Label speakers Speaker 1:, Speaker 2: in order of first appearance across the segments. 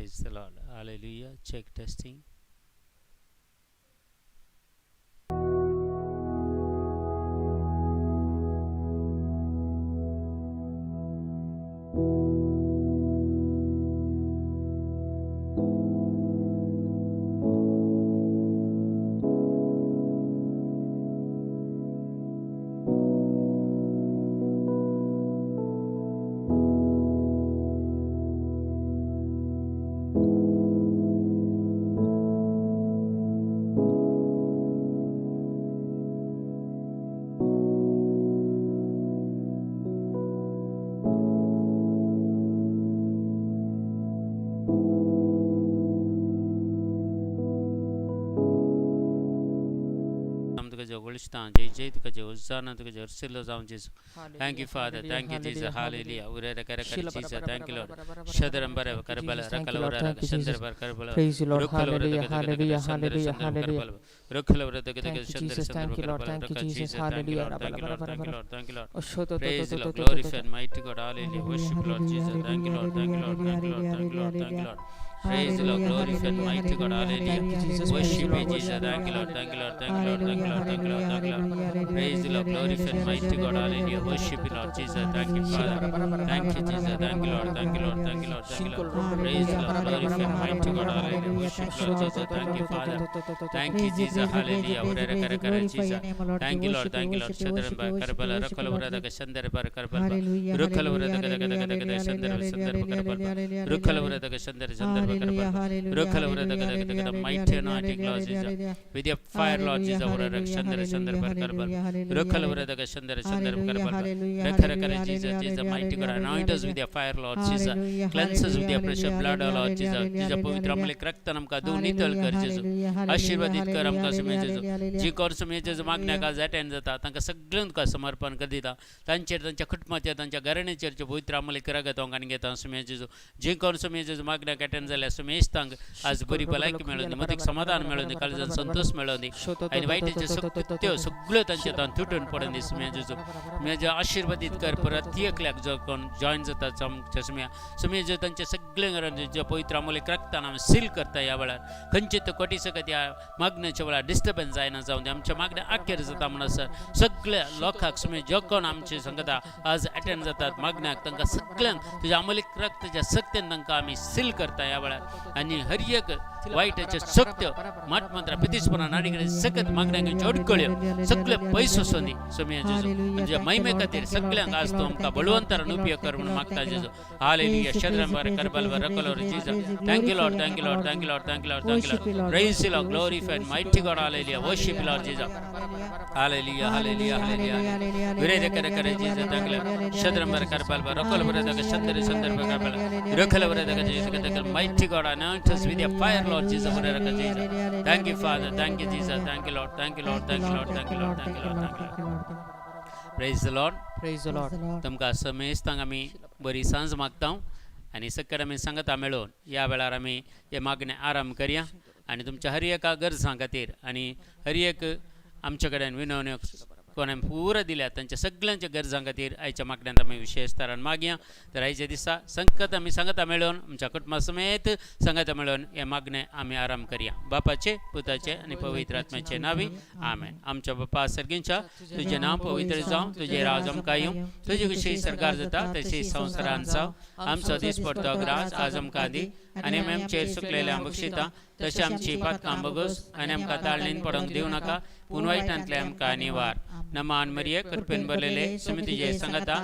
Speaker 1: Praise the Lord. Hallelujah. Check, testing. तुका वळिश्तां जय जय तुका जय होजाना तुका जय हर्षिल्लो जावन जेजू. Thank you Father, thank you Jesus. Hallelujah. उरे कर कर Jesus. Thank you Lord. शदरंबर करबल रकल उरे शंदर बर करबल.
Speaker 2: Praise you, Lord.
Speaker 1: रुखल उरे
Speaker 2: Hallelujah. Hallelujah. Hallelujah. Hallelujah.
Speaker 1: रुखल उरे
Speaker 2: Thank you,
Speaker 1: Chandra
Speaker 2: Jesus.
Speaker 1: Chandra
Speaker 2: Thank you, Lord.
Speaker 1: Karbala
Speaker 2: Thank you,
Speaker 1: रकल
Speaker 2: Jesus.
Speaker 1: Jesus. Thank you
Speaker 2: Hallelujah.
Speaker 1: Lord, thank you Lord, thank you Lord, thank you Lord.
Speaker 2: Oh,
Speaker 1: Praise the Lord, glorify and mighty God, hallelujah. Worship Lord Jesus. Thank you, Lord, thank you, Lord, thank you, Lord, thank you, Lord, thank you, Lord. Praise the Lord, glorify and mighty God, hallelujah.
Speaker 2: Thank you, Jesus. Praise you,
Speaker 1: Worship you,
Speaker 2: Lord.
Speaker 1: Jesus. Thank you, Lord, thank you, Lord, thank you, Lord, thank you, Lord, thank you, Lord, thank you, Lord. Praise the Lord, glorify and mighty God, hallelujah. Worship you, Lord Jesus. Thank you, Father. Thank you, Jesus. Thank you, Lord, thank you, Lord, thank you, Lord, thank you, Lord. Praise the Lord, glorify and mighty God, hallelujah. Worship Lord Jesus. Thank you, Father. Thank you, Jesus. Hallelujah. Urere kare kare Jesus. Thank you, Lord. Thank you, Lord. Shadaramba Karbala Rakalurada Shandarbar Karbala Rukalurada Shandar Sandar Karbala Rukalurada Shandar Sandar Karbala Rukalurada mighty anointing, Lord Jesus. With your fire, Lord Jesus, Urere Shandar Sandar Karbala Rukalurada Shandar Sandar Karbala Rakara Jesus, Jesus, mighty God, anoint us with your fire, Lord Jesus. Cleanse us with your precious blood, O Lord Jesus. Jesus, पवित्र अमूल्य रक्त आमकां धुवन नितळ कर जेजू. आशीर्वादीत कर आमकां सुमे जेजू. जी कोण सुमे जेजू मागण्याक आज अटेंड जाता तांकां सगळ्यांक तुका समर्पण कर दिता. तांचेर, तांच्या कुटुंबाचेर, तांच्या घराण्याचेर जे पवित्र अमूल्य रगत हांव घेता सुमे जेजू. जे कोण सुमे जेजू मागण्याक अटेंड जाल्यार सुमेस्तांक आज बरी भलायकी मेळूं दी, मतीक समाधान मेळूं दी, काळजान संतोष मेळूं दी आनी वायटाच्यो सगळ्यो सगळ्यो तांच्या तान तुटून पडून दी सुमे जेजू. म्हजे आशीर्वादीत कर प्रत्येकल्याक जो कोण जॉईन जाता आमच्या सुम्या सुमे जो तांच्या सगळे घरान जे पवित्र अमूल्य रक्तान आमी सील करता. ह्या वेळार खंयचे तर कोटी सकत ह्या मागण्याच्या वेळार डिस्टर्बन्स जायना जावन दी. आमच्या मागण्या आखेर जाता म्हणसर सगळ्या लोकांक सुमे जो कोण आमचे संगता आज अटेंड जातात मागण्याक तांकां सगळ्यांक तुज्या अमूल्य रक्ताच्या सक्तेन तांकां आमी सील करता ह्या वेळार. आनी हर एक वायटाचे सक्त माटमंत्रा पितिस्पणा नाडीकडे सकत मागण्यांक अडकळ्यो सगळे पयस वचून दी सुम्या जेजू. तुज्या महिमे खातीर सगळ्यांक आज तूं आमकां बळवंतारान उपयोग कर म्हणून मागता जेजू. हालेलुया. शद्रंबर करबल रकलोर Jesus. Thank you Lord, thank you Lord, thank you Lord, thank you Lord, thank you Lord. Praise the Lord, glorify and mighty God, hallelujah. Worship you, Lord Jesus. Hallelujah, hallelujah, hallelujah. विरेज करे करे Jesus. Thank you Lord. शद्रंबर करबल रकल बर शंदर संदर्भ करबल रकल बर Jesus. Mighty God, anoint us with your fire, Lord Jesus. Jesus. Thank you, Father. Thank you, Jesus. Thank you, Lord. Thank you, Lord. Thank you, Lord. Thank you, Lord. Thank you, Lord. Thank you, Lord. Praise the Lord.
Speaker 2: Praise the Lord.
Speaker 1: तुमकां समेस्तांक आमी बरी सांज मागता आनी सकयल आमी सांगता मेळोवन ह्या वेळार आमी हे मागणें आराम करया आनी तुमच्या हर एका गरजां खातीर आनी हर एक आमच्या कडेन विनवण्यो कोणें पुरो दिल्या तांच्या सगळ्यांच्या गरजां खातीर आयच्या मागण्यांत आमी विशेश तरान मागया. तर आयच्या दिसा संकत आमी सांगता मेळोवन आमच्या कुटुंबा समेत सांगता मेळोवन हे मागणें आमी आराम करया. बापाचे, पुताचे आनी पवित्र आत्म्याचे नावी, आमेन. आमच्या बापा सर्गींच्या, तुजें नांव पवित्र जावं, तुजें राज आमकां येवं, तुजी कशी सरकार जाता तशी संवसारान जावं. आमचो दिसपडतो ग्रास आज आमकां दी आनी आमी आमचेर चुकलेल्या बक्षिता तशें आमची पातकां बगोस आनी आमकां ताळणीन पडोंक दिवं नाका, पूण वायटांतले आमकां निवार. नमान मरिये, कृपेन भरलेले, सुमी तुजे सांगता,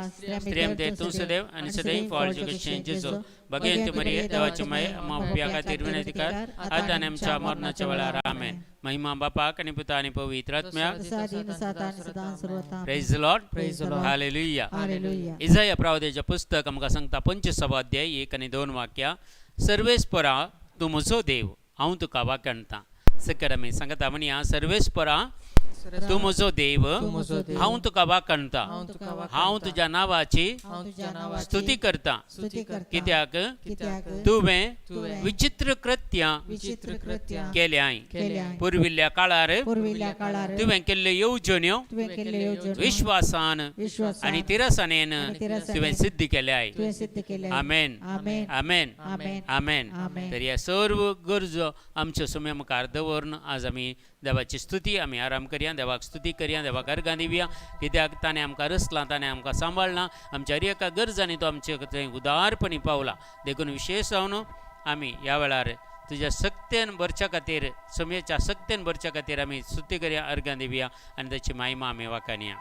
Speaker 1: स्त्रियम तूं सदैव आनी सदैव फळ कशें जेजू. भगवंत मरिये, देवाची माय, आम्हा उपया खातीर विनंती कर, आतां आनी आमच्या मरणाच्या वेळार. आमेन. महिमा बापाक आनी पुता आनी पवित्र आत्म्याक. Praise the Lord.
Speaker 2: Praise the Lord.
Speaker 1: Hallelujah.
Speaker 3: Hallelujah.
Speaker 1: इजाया प्रवाद्याचें पुस्तक आमकां सांगता 25 अध्याय 1 आनी 2 वाक्या, सर्वेस्परा तूं म्हजो देव, हांव तुका वाखाणतां. सकट आमी सांगता म्हणया, सर्वेस्परा, तूं म्हजो देव,
Speaker 2: म्हजो देव,
Speaker 1: हांव तुका वाखाणता,
Speaker 2: हांव तुका वाखाणता,
Speaker 1: हांव तुज्या नांवाची
Speaker 2: हांव तुज्या नांवाची
Speaker 1: स्तुती करता,
Speaker 2: स्तुती करता,
Speaker 1: कित्याक
Speaker 2: कित्याक
Speaker 1: तुवें
Speaker 2: तुवें
Speaker 1: विचित्र कृत्यां
Speaker 2: विचित्र कृत्यां
Speaker 1: केल्याय.
Speaker 2: केल्याय.
Speaker 1: पुर्विल्ल्या काळार
Speaker 3: पुर्विल्ल्या काळार
Speaker 1: तुवें केल्ल्यो येवजण्यो
Speaker 3: तुवें केल्ल्यो येवजण्यो
Speaker 1: विश्वासान
Speaker 3: विश्वासान
Speaker 1: आनी तिरसणेन
Speaker 3: आनी तिरसणेन
Speaker 1: तुवें सिद्ध केल्याय.
Speaker 3: तुवें सिद्ध केल्याय.
Speaker 1: आमेन.
Speaker 3: आमेन.
Speaker 1: आमेन.
Speaker 3: आमेन.
Speaker 1: आमेन.
Speaker 3: आमेन.
Speaker 1: तर ह्या सर्व गरजो आमच्यो सुम्या मुखार दवरून आज आमी देवाची स्तुती आमी आराम करया, देवाक स्तुती करया, देवाक अर्गां दिवया, कित्याक ताणें आमकां रचलां, ताणें आमकां सांबाळ्ळां, आमच्या हर एका गरजांनी तो आमचे थंय उदारपणी पावला. देखून विशेश जावन आमी ह्या वेळार तुज्या सक्तेन भरच्या खातीर, सुमयेच्या सक्तेन भरच्या खातीर आमी स्तुती करया, अर्गां दिवया आनी ताची महिमा आमी वाखाणया.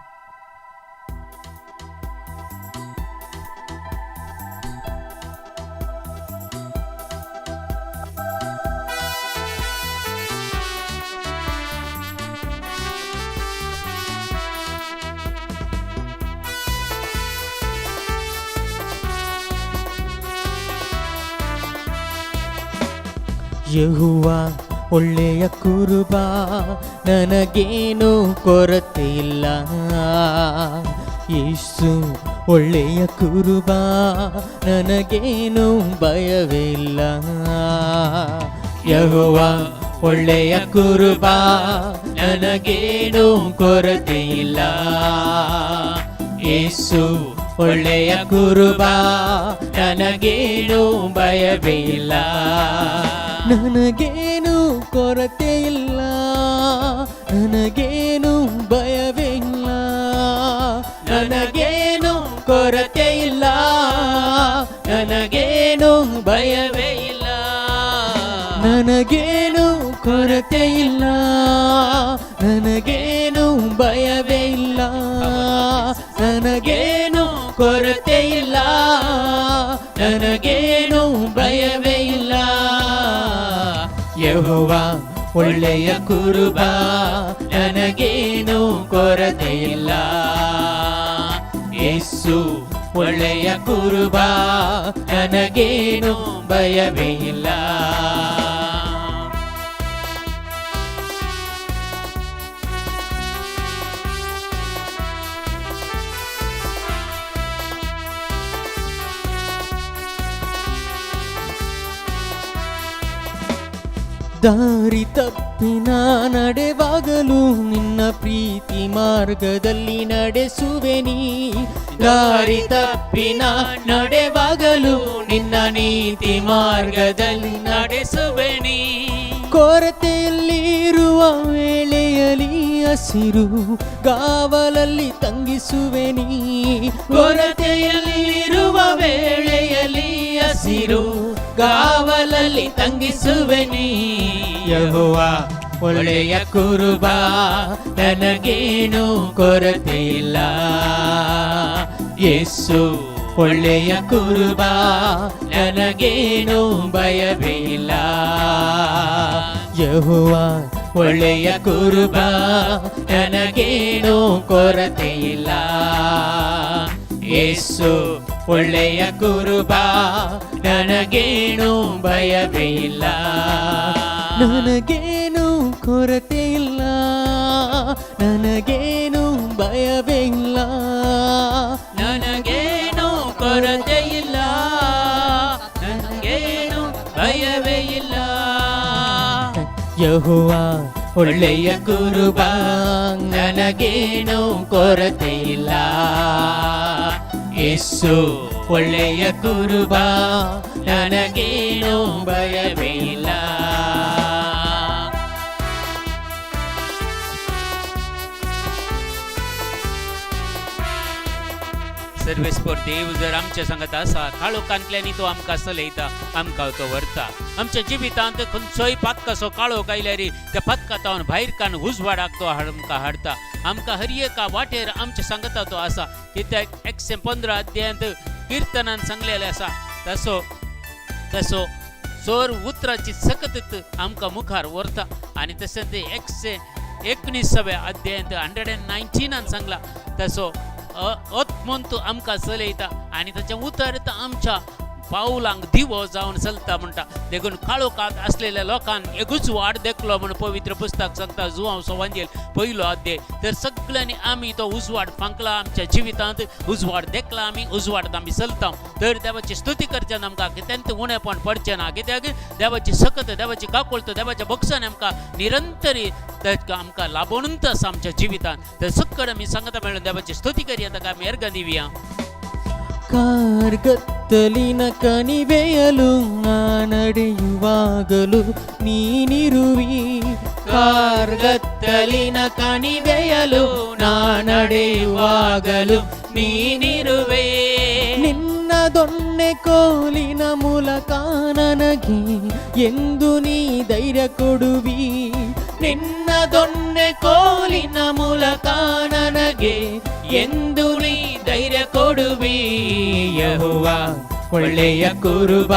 Speaker 4: ಯೆಹೋವ ಒಳ್ಳೆಯ ಕುರುಬ, ನನಗೇನು ಕೊರತೆ ಇಲ್ಲ. ಯೇಸು ಒಳ್ಳೆಯ ಕುರುಬ, ನನಗೇನು ಭಯವಿಲ್ಲ. ಯೆಹೋವ ಒಳ್ಳೆಯ ಕುರುಬ, ನನಗೇನು ಕೊರತೆ ಇಲ್ಲ. ಯೇಸು ಒಳ್ಳೆಯ ಕುರುಬ, ನನಗೇನು ಭಯವೇ ಇಲ್ಲ. ನನಗೇನು ಕೊರತೆ ಇಲ್ಲ, ನನಗೇನು ಭಯವೇ ಇಲ್ಲ. ನನಗೇನು ಕೊರತೆ ಇಲ್ಲ, ನನಗೇನು ಭಯವೇ ಇಲ್ಲ. ನನಗೇನು ಕೊರತೆ ಇಲ್ಲ, ನನಗೇನು ಭಯವೇ ಇಲ್ಲ. ನನಗೇನು ಕೊರತೆ ಇಲ್ಲ, ನನಗೇನು ಭಯವೇ ಇಲ್ಲ. ಯೆಹೋವ ಒಳ್ಳೆಯ ಕುರುಬ, ನನಗೇನು ಕೊರತೆ ಇಲ್ಲ. ಯೇಸು ಒಳ್ಳೆಯ ಕುರುಬ, ನನಗೇನು ಭಯವೇ ಇಲ್ಲ. ದಾರಿ ತಪ್ಪಿನ ನಡೆವಾಗಲು ನಿನ್ನ ಪ್ರೀತಿ ಮಾರ್ಗದಲ್ಲಿ ನಡೆಸುವೆ ನೀ. ದಾರಿ ತಪ್ಪಿನ ನಡೆವಾಗಲು ನಿನ್ನ ನೀತಿ ಮಾರ್ಗದಲ್ಲಿ
Speaker 1: ನಡೆಸುವೆ ನೀ.
Speaker 4: ಕೊರತೆಯಲ್ಲಿರುವ ವೇಳೆಯಲ್ಲಿ ಹಸಿರು ಗಾವಲಲ್ಲಿ ತಂಗಿಸುವೆ ನೀ.
Speaker 1: ಕೊರತೆಯಲ್ಲಿರುವ ವೇಳೆಯಲ್ಲಿ ಹಸಿರು ಗಾವಲಲ್ಲಿ ತಂಗಿಸುವೆ ನೀ.
Speaker 4: ಯೆಹೋವ ಒಳ್ಳೆಯ ಕುರುಬ, ನನಗೇನು ಕೊರತೆ ಇಲ್ಲ. ಯೇಸು ಒಳ್ಳೆಯ ಕುರುಬ, ನನಗೇನು ಭಯವೇ ಇಲ್ಲ. ಯೆಹೋವ ಒಳ್ಳೆಯ ಕುರುಬ, ನನಗೇನು ಕೊರತೆ ಇಲ್ಲ. ಯೇಸು ಒಳ್ಳೆಯ ಕುರುಬ, ನನಗೇನು ಭಯವೇ ಇಲ್ಲ. ನನಗೇನು ಕೊರತೆ ಇಲ್ಲ, ನನಗೇನು ಭಯವೇ ಇಲ್ಲ.
Speaker 1: ನನಗೇನು ಕೊರತೆ ಇಲ್ಲ, ನನಗೇನು ಭಯವೇ ಇಲ್ಲ.
Speaker 4: ಯೆಹೋವ ಒಳ್ಳೆಯ ಕುರುಬ, ನನಗೇನು ಕೊರತೆ ಇಲ್ಲ. ಯೇಸು ಒಳ್ಳೆಯ ಕುರುಬ, ನನಗೇನು ಭಯವೇ ಇಲ್ಲ.
Speaker 1: सर्वेस्पर देव जर आमच्या संगत आसा, काळोखांतल्यानी तो आमकां चलयता, आमकां तो व्हरता. आमच्या जिवितांत खंयचोय पातकाचो काळोख आयल्यार त्या पातकांत भायर काडून उजवाडाक तो आमकां हाडटा. आमकां हर एका वाटेर आमच्या सांगता तो आसा. कित्याक 115 अध्यायांत किर्तनान सांगलेलें आसा, तसो तसो चोर उतराची सकत आमकां मुखार व्हरता. आनी तशें ते 119व्या अध्यायांत 119 सांगला, तसो आत्मंत आमकां चलयता आनी ताचें उतर आमच्या पावलांक दिवो जावन चलता म्हणटा. देखून काळोखांत आसलेल्या लोकांक एक उजवाड देखलो म्हण पवित्र पुस्तक सांगता, जुवांव सोवांजेल पयलो अध्याय. तर सगळ्यांनी आमी तो उजवाड फांकला आमच्या जिवितांत, उजवाड देखला आमी, उजवाडांत आमी चलता. तर देवाची स्तुती करच्यान आमकां कित्यांत उणेपण पडचें ना, कित्याक देवाची सकत, देवाची काकुळत, देवाच्या भोगसान आमकां निरंतरी आमकां लाबोवनूच आसा आमच्या जिवितांत. तर सगळें आमी सांगता मेळून देवाची स्तुती करया, ताका आमी एर्गां दिवया.
Speaker 4: ಕಾರ್ಗತ್ತಲಿನ ಕಣಿವೆಯಲು ನಾ ನಡೆಯುವಾಗಲು ನೀನಿರುವಿ. ಕಾರ್ಗತ್ತಲಿನ ಕಣಿವೆಯಲು ನಾ ನಡೆಯುವಾಗಲು
Speaker 1: ನೀನಿರುವೆ.
Speaker 4: ನಿನ್ನ ದೊಣ್ಣೆ ಕೋಲಿನ ಮೂಲಕ ನನಗೆ ಎಂದು ನೀ ಧೈರ್ಯ ಕೊಡುವಿ. ನಿನ್ನ ದೊಣ್ಣೆ ಕೋಲಿನ ಮೂಲಕ ನನಗೆ
Speaker 1: ಎಂದು ನೀ ಧೈರ್ಯ ಕೊಡುವಿ.
Speaker 4: ಯೆಹೋವ ಒಳ್ಳೆಯ ಕುರುಬ,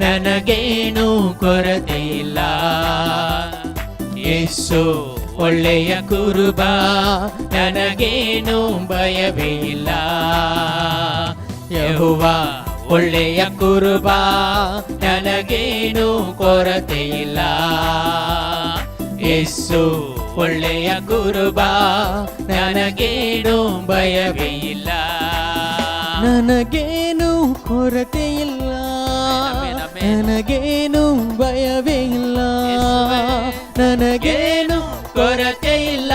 Speaker 4: ನನಗೇನು ಕೊರತೆ ಇಲ್ಲ. ಯೇಸು ಒಳ್ಳೆಯ ಕುರುಬ, ನನಗೇನು ಭಯವೇ ಇಲ್ಲ. ಯೆಹೋವ ಒಳ್ಳೆಯ ಕುರುಬ, ನನಗೇನು ಕೊರತೆ ಇಲ್ಲ. ಯೇಸು ಒಳ್ಳೆಯ ಕುರುಬ, ನನಗೇನು ಭಯವೇ
Speaker 1: ಇಲ್ಲ.
Speaker 4: ನನಗೇನು ಕೊರತೆ ಇಲ್ಲ.
Speaker 1: Amen, amen.
Speaker 4: ನನಗೇನು ಭಯವೇ ಇಲ್ಲ.
Speaker 1: ಯೇಸುವೇ.
Speaker 4: ನನಗೇನು ಕೊರತೆ ಇಲ್ಲ.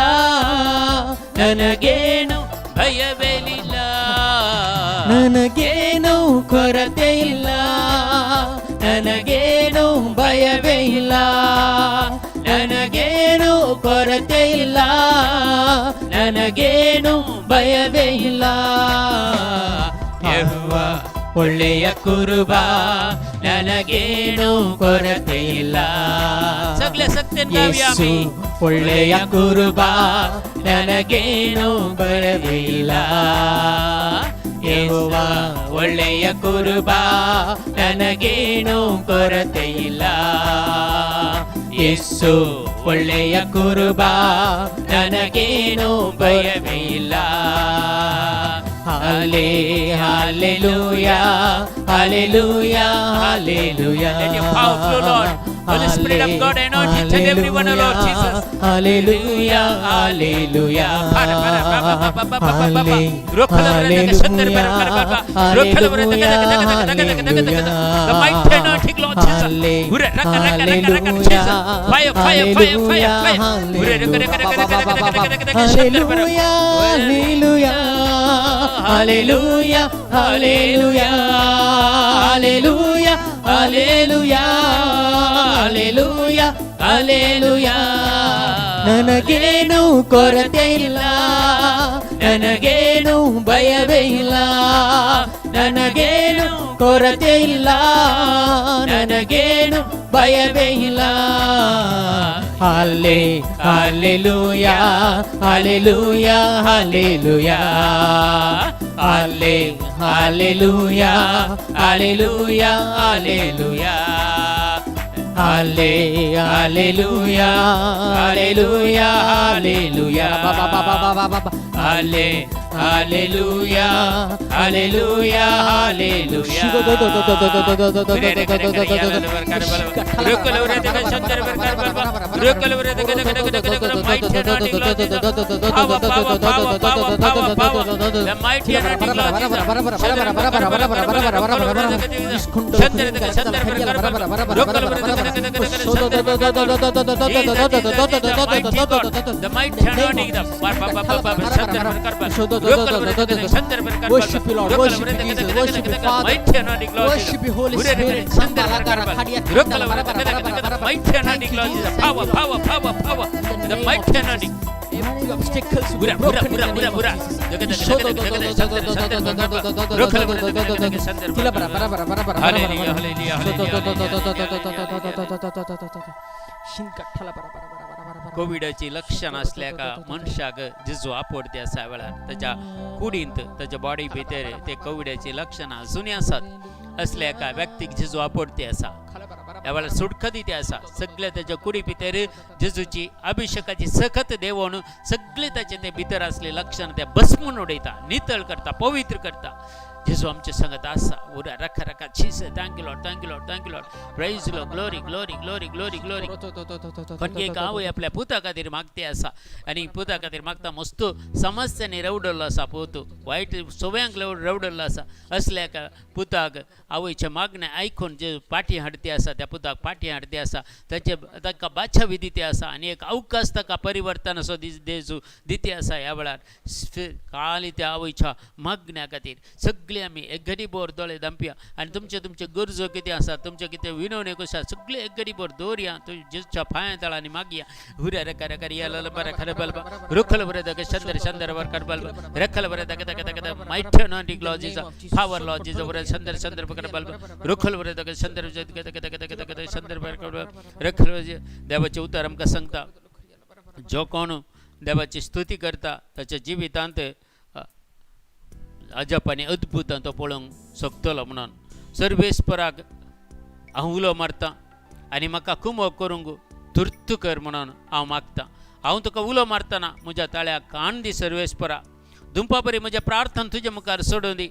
Speaker 4: ನನಗೇನು
Speaker 1: ಭಯವೇನಿಲ್ಲ.
Speaker 4: ನನಗೇನು ಕೊರತೆ ಇಲ್ಲ. ನನಗೇನು ಭಯವೇ ಇಲ್ಲ. ನನಗೇನು ಕೊರತೆ ಇಲ್ಲ. ನನಗೇನು ಭಯವೇ ಇಲ್ಲ. ಯೆಹೋವ ಒಳ್ಳೆಯ ಕುರುಬ, ನನಗೇನು ಕೊರತೆ ಇಲ್ಲ.
Speaker 1: ಸಗಳೆ ಸತ್ಯನ್ गाऊया
Speaker 4: ಯೇಸು
Speaker 1: आम्ही.
Speaker 4: ಒಳ್ಳೆಯ ಕುರುಬ, ನನಗೇನು ಭಯವೇ ಇಲ್ಲ. ಯೆಹೋವ ಒಳ್ಳೆಯ ಕುರುಬ, ನನಗೇನು ಕೊರತೆ ಇಲ್ಲ. ಯೇಸು ಒಳ್ಳೆಯ ಕುರುಬ, ನನಗೇನು ಭಯವೇ ಇಲ್ಲ. ಹಾಲೆ hallelujah, hallelujah, hallelujah.
Speaker 1: Let your power flow, Lord. Holy Spirit of God, anoint each and every one, O Lord Jesus.
Speaker 4: Hallelujah, hallelujah.
Speaker 1: Para, para, pa, pa, pa, pa, pa, pa, pa, pa. Rokhala vrata shandar para para para pa. Rokhala vrata daga daga daga daga daga daga daga. The mighty anointing, Lord Jesus. Ure, raka, raka, raka, raka, Jesus. Fire, fire, fire, fire, fire. Ure, raka, raka, raka, raka, raka, raka, raka, raka, shandar para.
Speaker 4: Hallelujah, hallelujah, hallelujah, hallelujah, hallelujah, hallelujah, hallelujah. ನನಗೇನು ಕೊರತೆ ಇಲ್ಲ. ನನಗೇನು ಭಯವೇ ಇಲ್ಲ. ನನಗೇನು ಕೊರತೆ ಇಲ್ಲ. ನನಗೇನು ಭಯವೇ ಇಲ್ಲ. ಹಾಲೆ ಹಾಲೆಲೂಯಾ, ಹಾಲೆಲೂಯಾ, ಹಾಲೆಲೂಯಾ, ಹಾಲೆ ಹಾಲೆಲೂಯಾ, ಹಾಲೆಲೂಯಾ, ಹಾಲೆಲೂಯಾ, ಹಾಲೆ ಹಾಲೆಲೂಯಾ, ಹಾಲೆಲೂಯಾ, ಹಾಲೆಲೂಯಾ, ಹಾಲೆ hallelujah, hallelujah, hallelujah.
Speaker 1: Rokhala vrata shandar para para pa. Rokhala vrata daga daga daga daga. Mighty anointing, Lord Jesus. Power, power, power, power, power, power. The mighty anointing, Lord Jesus. Shandar para para para para para. Rokhala vrata daga shandar daga shandar para para para. Rokhala vrata daga daga daga daga shandar para para para. Jesus, Jesus, Jesus, mighty God. The mighty anointing, the pa pa pa pa pa shandar para para. Rokhala vrata daga shandar para para.
Speaker 2: Worship you, Lord.
Speaker 1: Rokhala
Speaker 2: Worship
Speaker 1: vrata
Speaker 2: you,
Speaker 1: daga
Speaker 2: Jesus.
Speaker 1: daga
Speaker 2: Worship
Speaker 1: daga
Speaker 2: you,
Speaker 1: daga.
Speaker 2: Father.
Speaker 1: Mighty anointing, Lord Jesus.
Speaker 2: Worship you, Holy
Speaker 1: Ure daga
Speaker 2: Spirit.
Speaker 1: shandar para para. Rokhala vrata daga daga daga. Mighty anointing, Lord Jesus. Power, power, power, power. The mighty anointing.
Speaker 2: Every obstacles will be
Speaker 1: Ura, ura,
Speaker 2: broken in
Speaker 1: ura,
Speaker 2: the
Speaker 1: ura,
Speaker 2: name of
Speaker 1: ura.
Speaker 2: Jesus.
Speaker 1: Daga daga daga daga daga shandar shandar para para. Rokhala vrata daga daga daga shandar para para. Hallelujah, hallelujah, hallelujah, hallelujah. कोविडाची लक्षण असल्या का मनशाक जेजू आपडते आसा वेळार ताच्या कुडींत, ताच्या बॉडी भितर ते कोविडाची लक्षणां अजुनूय आसात. असल्या एका व्यक्तीक जेजू आपडते आसा, ह्या वेळार सुटका ते आसा. सगळे ताच्या कुडी भितर जेजूची अभिषेकाची सखत देवून सगळे ताचे ते भितर असले लक्षण ते भस्मून उडयता, नितळ करता, पवित्र करता. जेजू आमचे संगत आसा. उरा रखा रखा Jesus. Thank you Lord, thank you Lord, thank you Lord. Praise Lord. Glory, glory, glory, glory, glory. खंय एक आवय आपल्या पुता खातीर मागती आसा आनी पुता खातीर मागता. मस्त समस्यांनी रवडल्लो आसा पूत, वायट सवयांक रवडल्लो आसा. असल्या एका पुताक आवयचें मागणें आयकून जे पाटी हाडती आसा, त्या पुताक पाटी हाडती आसा, ताचे ताका बादशा विधी आसा आनी एक अवकाश ताका परिवर्तन असो जेजू दिती आसा. ह्या वेळार खाली त्या आवयच्या मागण्या खातीर सगळीं आमी एक घडी भर दोळे धांपया आनी तुमचे तुमचे गरजो कितें आसा, तुमचे कितें विनवण्यो कश्यो आसा, सगळे एक घडी भर दवरया जेजूच्या पांया तळा आनी मागया. हुऱ्या रका रका रिया लल बरा खर बलबा रुखल बरे दग चंद्र चंद्र वर कर बलबा रखल बरे दग दग दग दग. Mighty anointing Lord Jesus, power Lord Jesus. बरे चंद्र चंद्र कर बलबा रुखल बरे दग चंद्र दग दग दग दग दग दग चंद्र वर कर रखल. देवाचे उतर आमकां सांगता, जो कोण देवाची स्तुती करता ताच्या जिवितांत अजप आनी अद्भुतां तो पळोवंक शकतलो म्हणून. सर्वेस्पराक हांव उलो मारता आनी म्हाका कुमो करूंक तुर्त कर म्हणून हांव मागता. हांव तुका उलो मारतना म्हज्या ताळ्याक कान दी सर्वेस्परा. दुंपा बरी म्हज्या प्रार्थना तुज्या मुखार सोडून दी.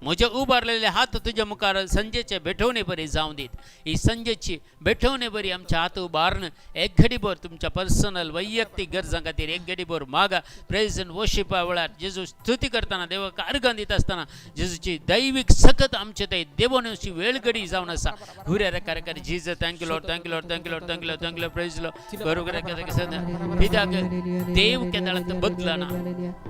Speaker 1: म्हजे उबारलेले हात तुज्या मुखार संजेचे भेटवणे बरी जावं दीत. ही संजेची भेटवणे बरी आमच्या हात उबारून एक घडीभर तुमच्या पर्सनल वैयक्तीक गरजां खातीर एक घडीभर मागा. प्रेज अँड वर्शिपा वेळार जेजू स्तुती करतना, देवाक अर्गां दिता आसतना जेजूची दैवीक सकत आमचे थंय देवोन अशी वेळ घडी जावन आसा. हुऱ्या रेका रेका Jesus. Thank you Lord, thank you Lord, thank you Lord, thank you Lord, thank you. Praise Lord. बरोबर. कित्याक देव केन्ना बदलना,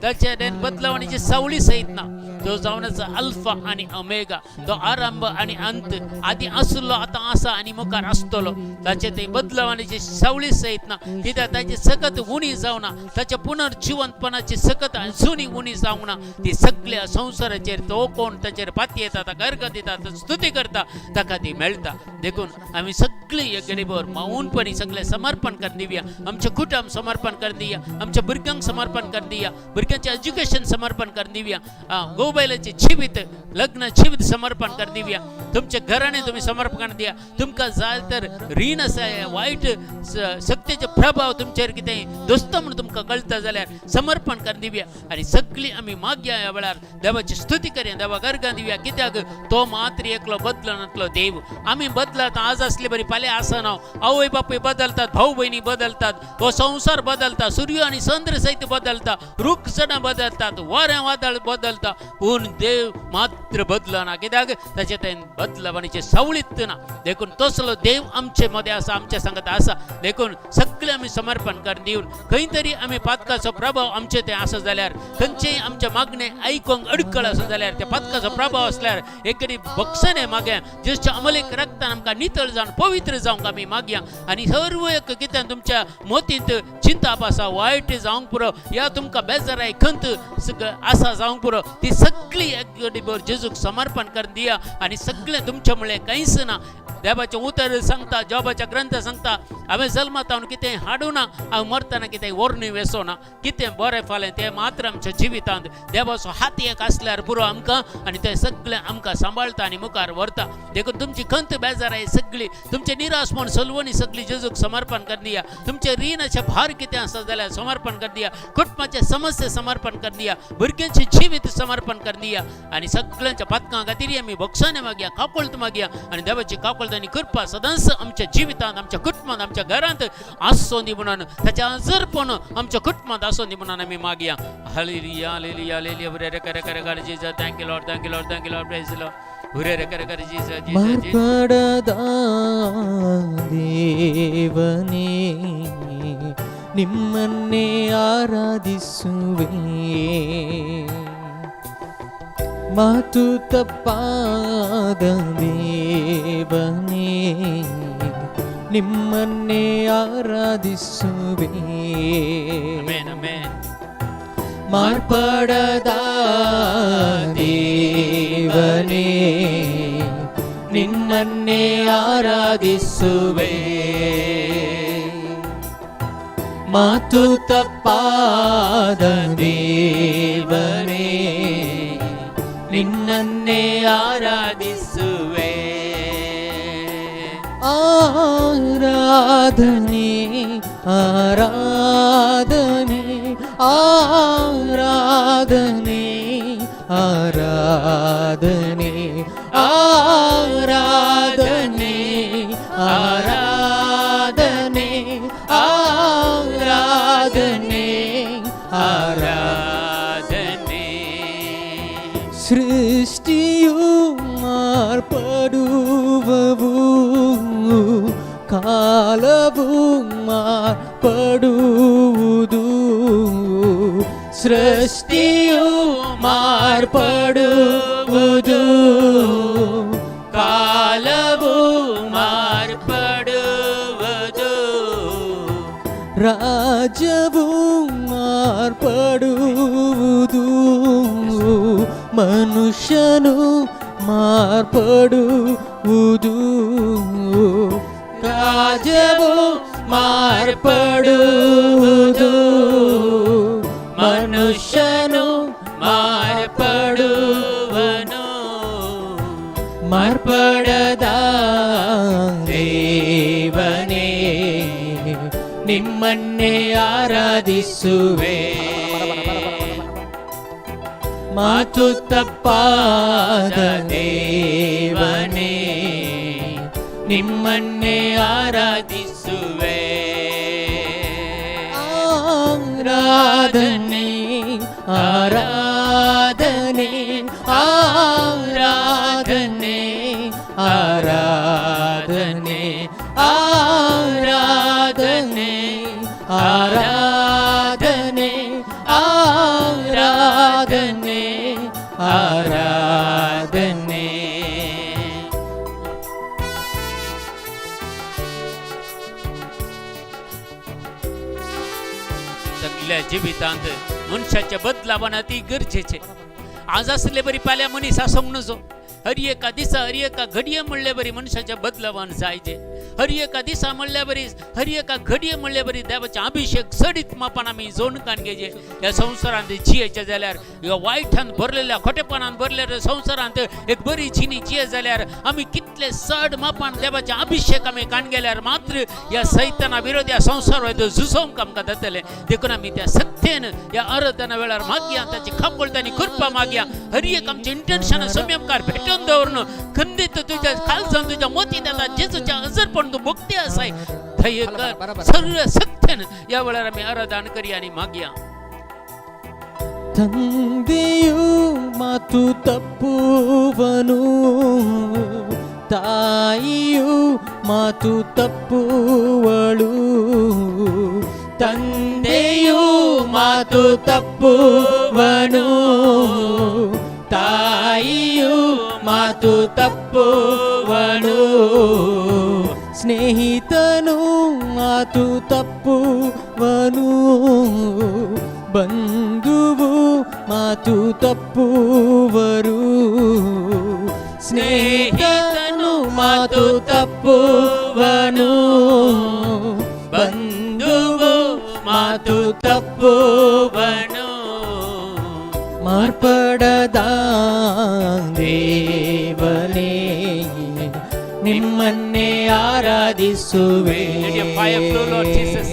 Speaker 1: ताचे बदलावण्याची सावळी सहित ना. तो जावन आसा अल्फा आणि ओमेगा, तो आरंभ आणि अंत, आदी आसलो, आतां आसा आनी मुखार आसतलो. ताचे ते बदलावण्याची सावळी सहित ना, कित्याक ताची सकत उणी जावना. ताच्या पुनर्जिवंतपणाची सकत अजूनही उणी जावंक ना. ती सगळ्या संवसाराचेर तो कोण ताचेर पातयेता, ताका अर्घ दिता, स्तुती करता, ताका ती मेळटा. देखून आमी सगळी एक गडीभर मौनपणी सगळें समर्पण कर दिवया. आमचें कुटुंब समर्पण कर दिया, आमच्या भुरग्यांक समर्पण कर दिया, भुरग्यांचें एज्युकेशन समर्पण कर दिवया, गोबैलाचें जिवीत, लग्न जिवीत समर्पण कर दिवया. तुमच्या घराणे तुम्ही समर्पण कर दिया. तुमकां जाय तर रीण आसा, वायट शक्तीचे प्रभाव तुमचेर कितें दोस्त म्हणून तुमकां कळटा जाल्यार समर्पण कर दिवया आनी सगळी आमी मागया. ह्या वेळार देवाची स्तुती करया, देवाक अर्गां दिवया, कित्याक तो मात्र एकलो बदलनातलो देव. आमी बदलता, आज असले बरी फाल्यां आसना. आवय बापूय बदलतात, भाऊ बहिणी बदलतात, हो संवसार बदलता, सूर्य आनी चंद्र सहित बदलता, रूख सदां बदलतात, वारें वादळ बदलता, पूण देव मात्र बदलना, कित्याक ताचे तें बदलवणीचे सावळीत ना. देखून तसलो देव आमचे मदें आसा, आमच्या सांगत आसा. देखून सगळे आमी समर्पण कर दिवन खंय तरी आमी पातकाचो प्रभाव आमचे ते आसा जाल्यार, खंयचेय आमचे मागणे आयकोंक अडकळ आसा जाल्यार, त्या पातकाचो प्रभाव आसल्यार एक कडी बक्षणे मागया. जेजूच्या अमलीक रक्तान आमकां नितळ जावन पवित्र जावंक आमी मागया. आनी सर्व एक कितें तुमच्या मतींत चिंताप आसा, वायट जावंक पुरो या तुमकां बेजाराय खंत आसा जावंक पुरो, ती सगळी एक घडीभर जेजूक समर्पण कर दिया. आनी सगळें तुमचें म्हणलें कांयच ना. देवाचें उतर सांगता, जॉबाच्या ग्रंथ सांगता, हांवें जल्मात हांव कितें हाडूना, हांव मरतना कितें व्हरून वेसोना. कितें बरें फालें तें मात्र आमच्या जिवितांत देवाचो हात एक आसल्यार पुरो आमकां आनी तें सगळें आमकां सांबाळटा आनी मुखार व्हरता. देखून तुमची खंत बेजाराय सगळी, तुमचें निराशपण सलवणी सगळी जेजूक समर्पण कर दिया. तुमचे रिणाचे भार कितें आसा जाल्यार समर्पण कर दिया. कुटुंबाचे समस्या समर्पण कर दिया. भुरग्यांचे जिवीत समर्पण कर दिया. आनी सगळ्यांच्या पातकां खातीर आमी बक्षाने मागया, काकुळट मागया आनी देवाची काकुळट आनी कृपा सदांच आमच्या जिवितांत, आमच्या कुटुंबांत, आमच्या घरांत आसो दी म्हणून, ताचें हजरपण आमच्या कुटुंबांत आसो दी म्हणून आमी मागया. Hallelujah, hallelujah, hallelujah. हुरे रे करे करे करे Jesus. Thank you Lord, thank you Lord, thank you Lord. Praise Lord. हुरे रे करे करे जीसस, जीसस, जीसस.
Speaker 4: ಮಾರ್ಪಡದ ದೇವನೇ, ನಿಮ್ಮನ್ನೇ ಆರಾಧಿಸುವೆ. ಮಾತು ತಪ್ಪಾದ ದೇವನೇ, ನಿಮ್ಮನ್ನೇ ಆರಾಧಿಸುವೆ.
Speaker 1: Amen, amen.
Speaker 4: ಮಾರ್ಪಡದ ದೇವನೇ, ನಿನ್ನನ್ನೇ ಆರಾಧಿಸುವೆ. ಮಾತು ತಪ್ಪಾದ ದೇವನೇ, ನಿನ್ನನ್ನೇ ಆರಾಧಿಸುವೆ. ಆರಾಧನೆ, ಆರಾಧನೆ, ಆರಾಧನೆ, ಆರಾಧನೆ ಆರಾಧನೆ ಆರಾಧನೆ ಆರಾಧನೆ
Speaker 1: ಆರಾಧನೆ.
Speaker 4: ಸೃಷ್ಟಿಯು ಮಾರ್ಪಡುವವು, ಕಾಲವು ಮಾರ್ಪಡುವುದು. ಸೃಷ್ಟಿಯು ಮಾರ್ಪಡುವುದು,
Speaker 1: ಕಾಲವು ಮಾರ್ಪಡುವುದು.
Speaker 4: ರಾಜ್ಯವು ಮಾರ್ಪಡುವುದು, ಮನುಷ್ಯನು ಮಾರ್ಪಡುವುದು. ರಾಜ್ಯವು ಮಾರ್ಪಡುವುದು,
Speaker 1: ಮನುಷ್ಯನು ಮಾರ್ಪಡುವನು.
Speaker 4: ಮಾರ್ಪಡದ ದೇವನೇ, ನಿಮ್ಮನ್ನೇ ಆರಾಧಿಸುವೆ. ಮಾತು ತಪ್ಪಾದ ದೇವನೇ, ನಿಮ್ಮನ್ನೇ
Speaker 1: ಆರಾಧಿಸುವೆ.
Speaker 4: ಆರಾಧನೆ ಆರಾಧನೆ ಆರಾಧನೆ ಆರಾಧನೆ ಆರಾಧನೆ ಆರಾಧನೆ ಆರಾಧನೆ ಆರಾಧನೆ.
Speaker 1: सगळ्या जिवितांत मनशाच्या बदलावान अती गरजेचे. आज आसले बरी फाल्यां मनीस आसूंक नजो. हर एका दिसा, हर एका घडये म्हणले बरी मनशाच्या बदलावान जायचे. हर एका दिसा म्हणल्या बरी, हर एका घडये म्हणले बरी देवाचे अभिषेक चडीत मापान आमी जोणकान घेजे. ह्या संवसारांत जियेचे जाल्यार, ह्या वायटान भरलेल्या, खोटेपणान भरलेल्या संवसारांत एक बरी जिणी जिये जाल्यार आमी कितले चड मापान देवाचे अभिषेक आमी काण गेल्यार मात्र ह्या सैताना विरोध ह्या संवसार झुजोवंक आमकां जातलें. देखून आमी त्या सत्तेन ह्या आराधना वेळार मागया, ताची खांबोळतानी आनी कृपा मागया. हर एक आमचे इंटेन्शन संयमकार भेटून दवरून खंदीत तुझ्या खालसान तुझ्या मोती दादा जेजूच्या हजरपण तूं भक्ती आसाय थंय सर्व सत्तेन या वेळार आमी आराधन करया आनी मागया.
Speaker 4: ತಂದೆಯು ಮಾತು ತಪ್ಪುವನು, ತಾಯಿಯು ಮಾತು ತಪ್ಪುವಳು. ತಂದೆಯು ಮಾತು ತಪ್ಪುವನು, ತಾಯಿಯು ಮಾತು ತಪ್ಪುವಳು. ಸ್ನೇಹಿತನು ಮಾತು ತಪ್ಪುವನು, ಬಂಧುವು ಮಾತು ತಪ್ಪುವರು. ಸ್ನೇಹಿತನು ಮಾತು ತಪ್ಪುವನು, ಬಂಧುವು ಮಾತು ತಪ್ಪುವನು. ಮಾರ್ಪಡದ ದೇವನೇ, ನಿಮ್ಮನ್ನೇ ಆರಾಧಿಸುವೆ.
Speaker 1: Let your fire flow, Lord Jesus.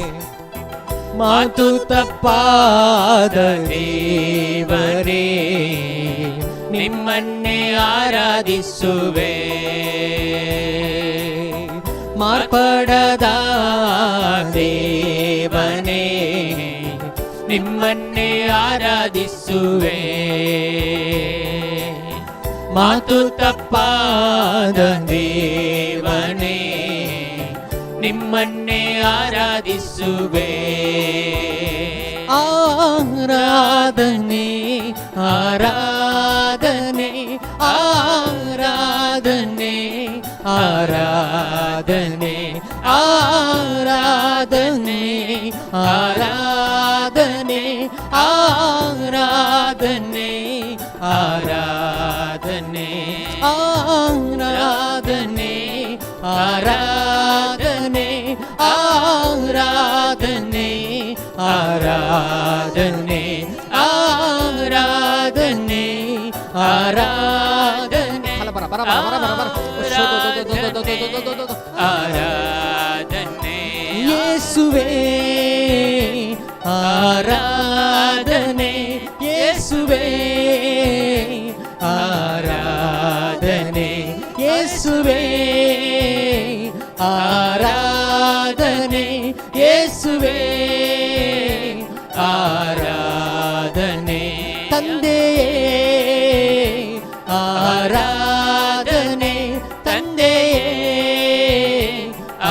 Speaker 4: ಮಾತು ತಪ್ಪಾದ ದೇವರೇ, ನಿಮ್ಮನ್ನೇ ಆರಾಧಿಸುವೆ. ಮಾರ್ಪಡದ ದೇವನೇ, ನಿಮ್ಮನ್ನೇ ಆರಾಧಿಸುವೆ. ಮಾತು ತಪ್ಪಾದ ದೇವನೇ, ನಿಮ್ಮನ್ನೇ ಆರಾಧಿಸುವೆ. ಆರಾಧನೆ ಆರಾಧನೆ ಆರಾಧನೆ ಆರಾಧನೆ ಆರಾಧನೆ ಆರಾಧನೆ ಆರಾಧನೆ ಆರಾಧನೆ ಆರಾಧನೆ ಆರಾಧನೆ ಆರಾಧನೆ ಆರಾಧನೆ ಆರಾಧನೆ ಆರಾಧನೆ
Speaker 1: ಆರಾಧನೆ.
Speaker 4: ಯೇಸುವೇ ಆರಾಧನೆ, ಯೇಸುವೇ. ಯೇಸುವೆ, ಆರಾಧನೆ ಯೇಸುವೆ, ಆರಾಧನೆ ತಂದೆಯೇ, ಆರಾಧನೆ ತಂದೆಯೇ,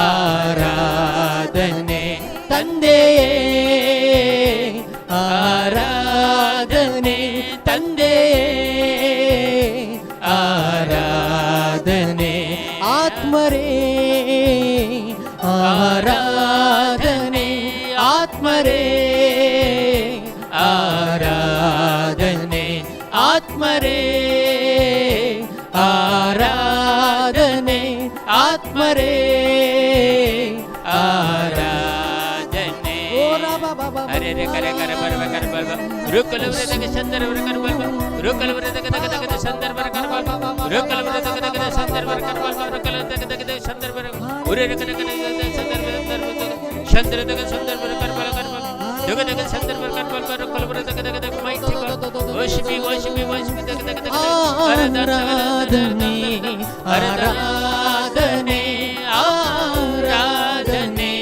Speaker 4: ಆರಾಧನೆ ತಂದೆಯೇ, ಆರಾಧನೆ ತಂದೆಯೇ, ಆರಾಧನೆ ಆತ್ಮರೇ, ಆರಾಧನೆ ಆತ್ಮರೇ, ಆರಾಧನೆ ಆತ್ಮರೇ, ಆರಾಧನೆ ಆತ್ಮರೇ, ಆರಾಧನೆ.
Speaker 1: ಅರೆ ರೆ ಕರೆ ಕರೆ ಬರ ಕರೆ ಬರ ರುಕಲ ವೃತಕ ಸಂದರ್ಭ ಕರ ಬರ ರುಕಲ ವೃತಕ ತಕ ತಕ ಸಂದರ್ಭ ಕರ ಬರ ರುಕಲ ವೃತಕ ತಕ ಸಂದರ್ಭ ಕರ ಬರ ರುಕಲ ತಕ ತಕ ಸಂದರ್ಭ ಉರೆ ರಕ ರಕ ಸಂದರ್ಭ ಸಂದರ್ಭ ಚಂದ್ರ ತಕ ಸಂದರ್ಭ ಕರ ಬರ ಕರ ಬರ ದುಗ ತಕ ಸಂದರ್ಭ ಕರ ಬರ ರುಕಲ ವೃತಕ ತಕ ತಕ mighty worship you, worship you, worship you, ತಕ ತಕ ತಕ.
Speaker 4: ಆರಾಧನೆ, ಆರಾಧನೆ, ಆರಾಧನೆ,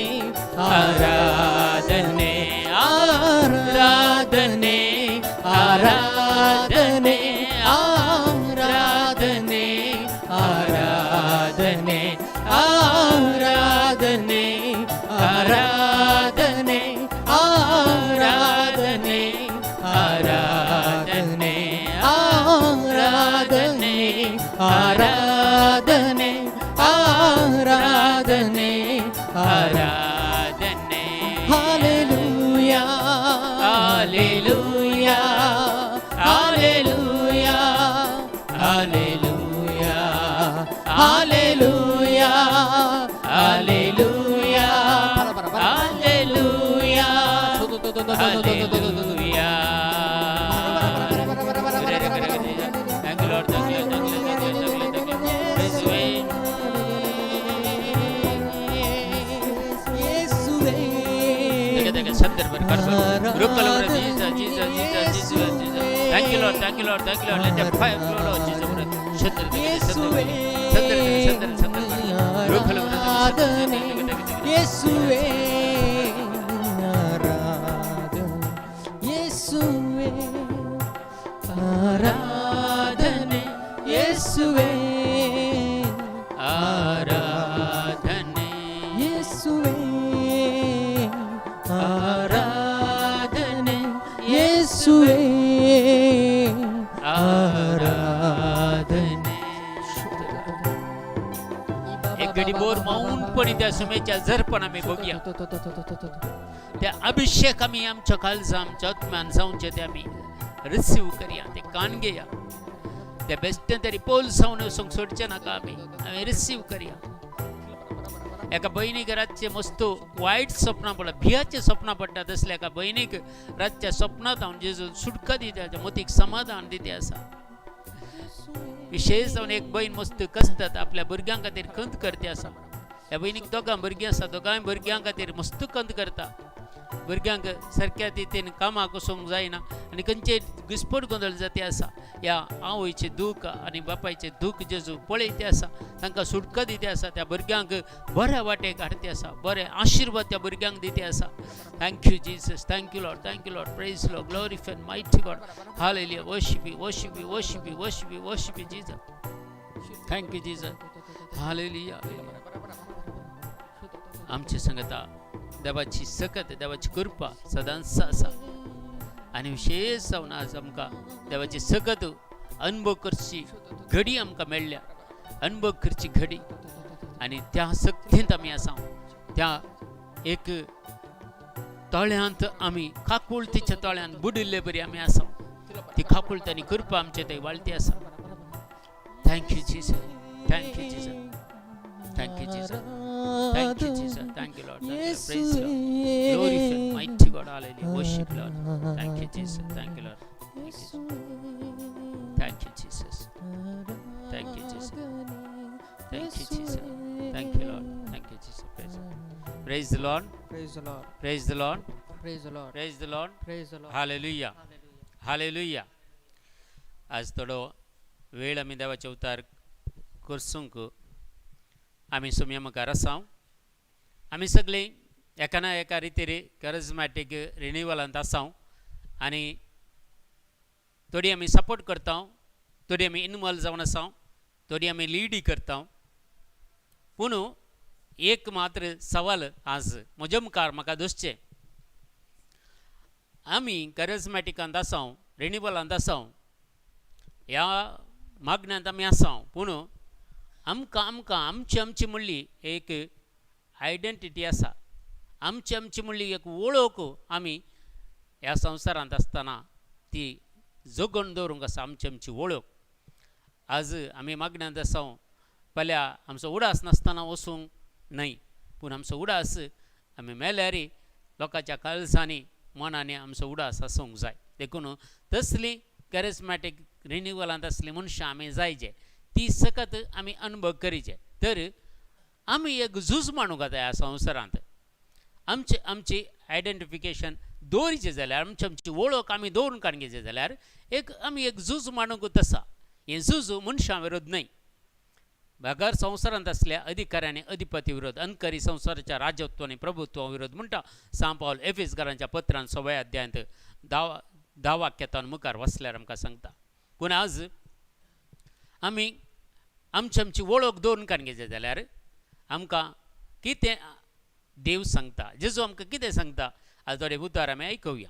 Speaker 4: ಆರಾಧನೆ, ಆರಾಧನೆ, ಆರಾಧನೆ, ಆರಾಧನೆ, ಆರಾಧನೆ, ಆರಾಧನೆ, ಆರಾಧನೆ, ಆರಾಧನೆ, ಆರಾಧನೆ, ಆರಾಧನೆ, ಆರಾಧನೆ, ಆರಾಧನೆ,
Speaker 1: ಆರಾಧನೆ.
Speaker 4: Hallelujah, hallelujah, hallelujah, hallelujah, hallelujah, hallelujah, hallelujah,
Speaker 1: hallelujah. Thank you, Lord. Thank you, thank you, thank you, thank you, thank you. Praise you.
Speaker 4: ಯೇಸುವೇ.
Speaker 1: ತಗ ತಗ ಸಂದರ್ಭ ರುಕಲವರ Jesus, Jesus, Jesus, Jesus, Jesus. Thank you, Lord. Thank you, Lord. Thank you, Lord. Let the fire flow, Lord Jesus. ಸಂದರ್ಭ
Speaker 4: ಯೇಸುವೇ,
Speaker 1: ಸಂದರ್ಭ ಸಂದರ್ಭ ಸಂದರ್ಭ ರುಕಲವರ
Speaker 4: ಆರಾಧನೆ ಯೇಸುವೇ, ಆರಾಧನೆ ಯೇಸುವೇ, ಆರಾಧನೆ ಯೇಸುವೇ,
Speaker 1: ಆರಾಧನೆ
Speaker 4: ಯೇಸುವೇ, ಆರಾಧನೆ ಯೇಸುವೇ,
Speaker 1: आराधने. एक घडी बोर मौनपणे त्या सुमेच्या झरपण आमी बघूया. त्या अभिषेक आमी आमच्या काळजा, आमच्या आत्म्यान जावचे ते आमी रिसीव करया, ते कान घेया. त्या बेश्टें तरी पोल जावन वचूंक सोडचें नाका. आमी आमी रिसीव करया. एका भयणीक रातचें मस्त वायट सपनां पडटा, भियाचें सपनां पडटा. तसल्या एका भयणीक रातच्या सपनांत हांव जेजू सुटका दिता, मतीक समाधान दिता आसा. विशेष जावन एक भयण मस्त कसतात, आपल्या भुरग्यां खातीर खंत करते आसा. ह्या भयणीक दोगां भुरगीं आसा. दोगांय भुरग्यां खातीर मस्त खंत करता. भुरग्यांक सारक्या तितेन कामाक वचूंक जायना आनी खंयचे घुस्पट गोंदळ जाती आसा. ह्या आवयचें दूख आनी बापायचें दूख जेजू पळयते आसा, तांकां सुटका दिते आसा. त्या भुरग्यांक बऱ्या वाटेक हाडते आसा, बरे आशिर्वाद त्या भुरग्यांक दिते आसा. Thank you, Jesus. Thank you, Lord. Thank you, Lord. Praise Lord. Glorify mighty God. Hallelujah. Worship you, worship you, worship you, worship you, worship you, Jesus. Thank you, Jesus. Hallelujah. आमचे संगता देवाची सकत, देवाची कृपा सदांच आसा आनी विशेष जावन आज आमकां देवाची सकत अनुभव करची घडी आमकां मेळ्ळ्या, अनुभव करची घडी. आनी त्या सक्तींत आमी आसा. त्या एक तळ्यांत आमी, काकुळतीच्या तळ्यांत बुडिल्ले बरी आमी आसा. ती काकुळत आनी कृपा आमचे थंय वाळती आसा. Thank you, Jesus. Thank you, Jesus. Thank you, Jesus. Thank you, Jesus. Thank you, Lord. Thank you. Praise Lord. Glorify mighty God. Hallelujah. Worship Lord. Thank you, Jesus. Thank you, Lord. Thank you, thank you, Jesus. Thank you, Jesus. Thank you, Jesus. Thank you, Lord. Thank you, Jesus. Praise Praise the Lord.
Speaker 2: Praise the Lord.
Speaker 1: Praise the Lord.
Speaker 2: Praise the Lord.
Speaker 1: Praise the Lord.
Speaker 2: Praise the Lord.
Speaker 1: Hallelujah. Hallelujah. आज थोडो वेळ आमी देवाचे अवतार करसूंक आमी सुमया मुखार आसा. आमी सगळीं एका ना एका रितीर करिज्मॅटीक रिनिवलांत आसा आनी थोडी आमी सपोर्ट करता, थोडी आमी इनवॉल्व जावन आसा, थोडी आमी लिडी करता. पूण एक मात्र सवाल आज म्हज्या मुखार म्हाका दिसचें, आमी करिज्मॅटिकांत आसा, रिनिवलांत आसा, ह्या मागण्यांत आमी आसा, पूण आमकां आमकां आमची आमची म्हणली एक आयडेंटिटी आसा, आमची आमची म्हणली एक वळख आमी ह्या संवसारांत आसतना ती जगोवन दवरूंक आसा. आमची आमची वळख आज आमी मागण्यांत आसा पल्या आमचो उडास नासतना वचूंक न्हय, पूण आमचो उडास आमी मेल्यार लोकांच्या काळजांनी मनांनी आमचो उडास आसूंक जाय. देखून तसली कॅरिस्मॅटीक रिनिवलांत आसली मनशां आमी जायचे, ती सकत आमी अनुभव करीचे. तर आमी एक झूज मांडूंक जाय ह्या संवसारांत. आमचे आमची आयडेंटिफिकेशन दवरीचें जाल्यार, आमची आमची वळख आमी दवरून काडपाचें जाल्यार एक आमी एक झूज मांडूंकूच आसा. हें झूज मनशां विरोध न्हय, बगर संवसारांत आसल्या अधिकाऱ्यांनी अधिपती विरोध, अनकरी संवसाराच्या राजत्व आनी प्रभुत्वा विरोध म्हणटा सांव पावल एफिसकारांच्या पत्रान सव्या अध्यायांत 10 वाक्यान मुखार वसल्यार आमकां सांगता. पूण आज आमी आमची आमची वळख दवरून काडपाचें जाल्यार आमकां कितें देव सांगता, जेजू आमकां कितें सांगता आज थोडे उतार आमी आयकुया.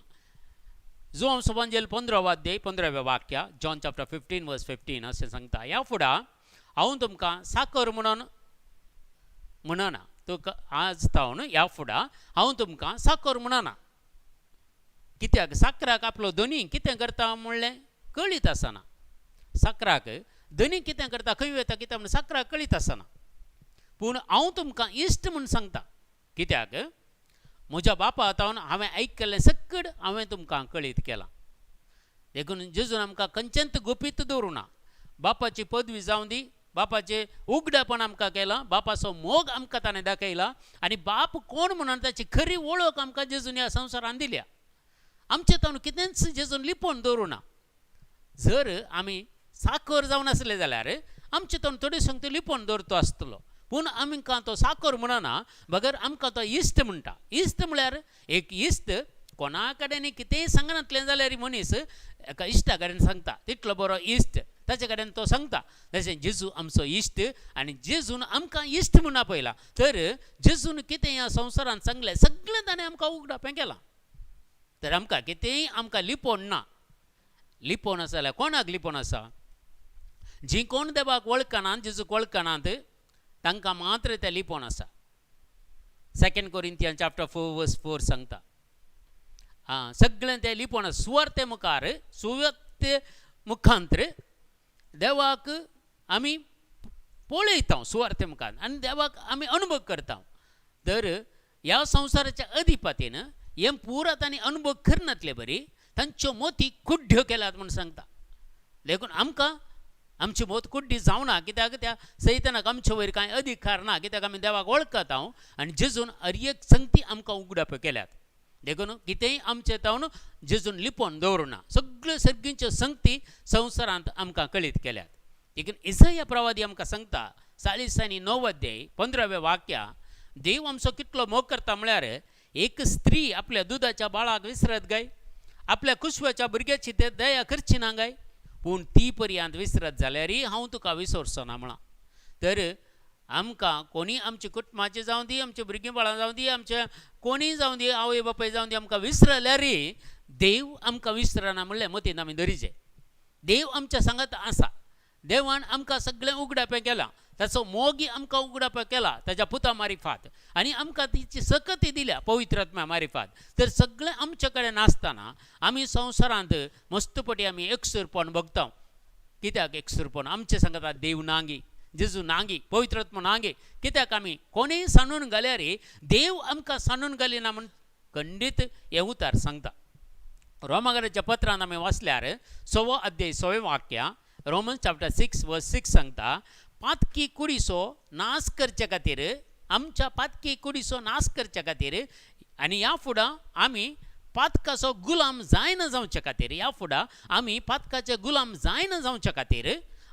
Speaker 1: जो आमचो वांजेल 15वो अध्याय 15व्या वाक्या, जॉन चॅप्टर 15 वर्स 15 अशें सांगता, ह्या फुडां हांव तुमकां साकर म्हणून म्हणना, तुका आज तावन ह्या फुडां हांव तुमकां साकर म्हणना, कित्याक साकराक आपलो धनी कितें करता म्हणलें कळीत आसना. साकराक धनी कितें करता, खंय वता कितें म्हण साकराक कळीत आसना. पूण हांव तुमकां इश्ट म्हूण सांगता, कित्याक म्हज्या बापा तावन हांवें आयकल्लें सकड हांवें तुमकां कळीत केलां. देखून जेजून आमकां खंयचेंच गुपीत दवरूं ना. बापाची पदवी जावं दी, बापाचें उगडापण आमकां केलां, बापाचो मोग आमकां ताणें दाखयला आनी बाप कोण म्हणून ताची खरी वळख आमकां जेजून ह्या संवसारान दिल्या. आमचें ताणून कितेंच जेजून लिपोवन दवरूं ना. जर आमी साकर जावन आसले जाल्यार आमचें ताणून थोडे संगती लिपोवन दवरतो आसतलो, पूण आमकां तो साकर म्हणना, बगर आमकां तो इश्ट म्हणटा. इश्ट म्हळ्यार एक इश्ट कोणा कडेन कितेंय सांगनातलें जाल्यार मनीस एका इश्टा कडेन सांगता, तितलो बरो इश्ट ताचे कडेन तो सांगता. तशें जेजू आमचो इश्ट आनी जेजून आमकां इश्ट म्हूण आपयला. तर जेजून कितें ह्या संवसारांत सांगलें सगळें ताणें आमकां उगडापें केलां. तर आमकां कितेंय आमकां लिपोवन ना. लिपोवन आसा जाल्यार कोणाक लिपोवन आसा? जीं कोण देवाक वळखनात, जेजूक वळखनात, तांकां मात्र तें लिपोवन आसा. 2 कोरिंथियन चॅप्टर 4 वर्स 4 सांगता, आं सगळें तें लिपोवन आसा. सुवार्ते मुखार, सुवार्ते मुखांत्र देवाक आमी पळयता, सुवार्ते मुखार आनी देवाक आमी अनुभव करता. तर ह्या संवसाराच्या अधिपतीन हें पुरा तांणी अनुभव करनातले बरी तांच्यो मोती कुड्ड्यो केल्यात म्हूण सांगता. देखून आमकां आमची मोत कुड्डी जावना, कित्याक त्या सैतानाक आमचे वयर कांय अधिकार ना, कित्याक आमी देवाक वळखता आनी जेजून हर एक संगती आमकां उगडाप केल्यात. देखून कितेंय आमचें तावन जेजून लिपोवन दवरूना, सगळ्यो सर्गींच्यो संगती संवसारांत आमकां कळीत केल्यात. देखून इसाया प्रवादी आमकां सांगता 49 अध्याय 15व्या वाक्या, देव आमचो कितलो मोग करता म्हळ्यार एक स्त्री आपल्या दुदाच्या बाळाक विसरत गाय, आपल्या कुशव्याच्या भुरग्याची ते दया करची ना गाय, पूण ती पर्यंत विसरत जाल्यारय हांव तुका विसरचो ना म्हळां. तर आमकां कोणी आमची कुटुंबाची जावं दी, आमची भुरगीं बाळां जावं दी, आमचे कोणीय जावं दी, आवय बापाय जावं दी, आमकां विसरल्यारय देव आमकां विसरना म्हणलें मतींत आमी धरीचें. देव आमच्या सांगात आसा, देवान आमकां सगळें उगडापें केलां, ताचो मोगी आमकां उगडापें केला ताच्या पुता मारिफात, आनी आमकां तिची सकती दिल्या पवित्र आत्म्या मारिफात. तर सगळें आमचे कडेन आसतना आमी संवसारांत मस्तपटी आमी एकसूरपण भोगता. कित्याक एकसूरपण? आमचें सांगता देव नांगी, जेजू नांगी, पवित्र आत्मा नांगी. कित्याक आमी कोणीय सांडून घाल्यार देव आमकां सांडून घालिना म्हूण खंडीत हें उतार सांगता. रोमागराच्या पत्रान आमी वाचल्यार 6वो अध्याय 6वें वाक्या, रोमन चॅप्टर 6 वर्स 6 सांगता, पातकी कुडीचो नाश करचे खातीर, आमच्या पातकी कुडीचो नाश करचे खातीर आनी ह्या फुडां आमी पातकाचो गुलाम जायना जावचे खातीर, ह्या फुडां आमी पातकाचे गुलाम जायना जावचे खातीर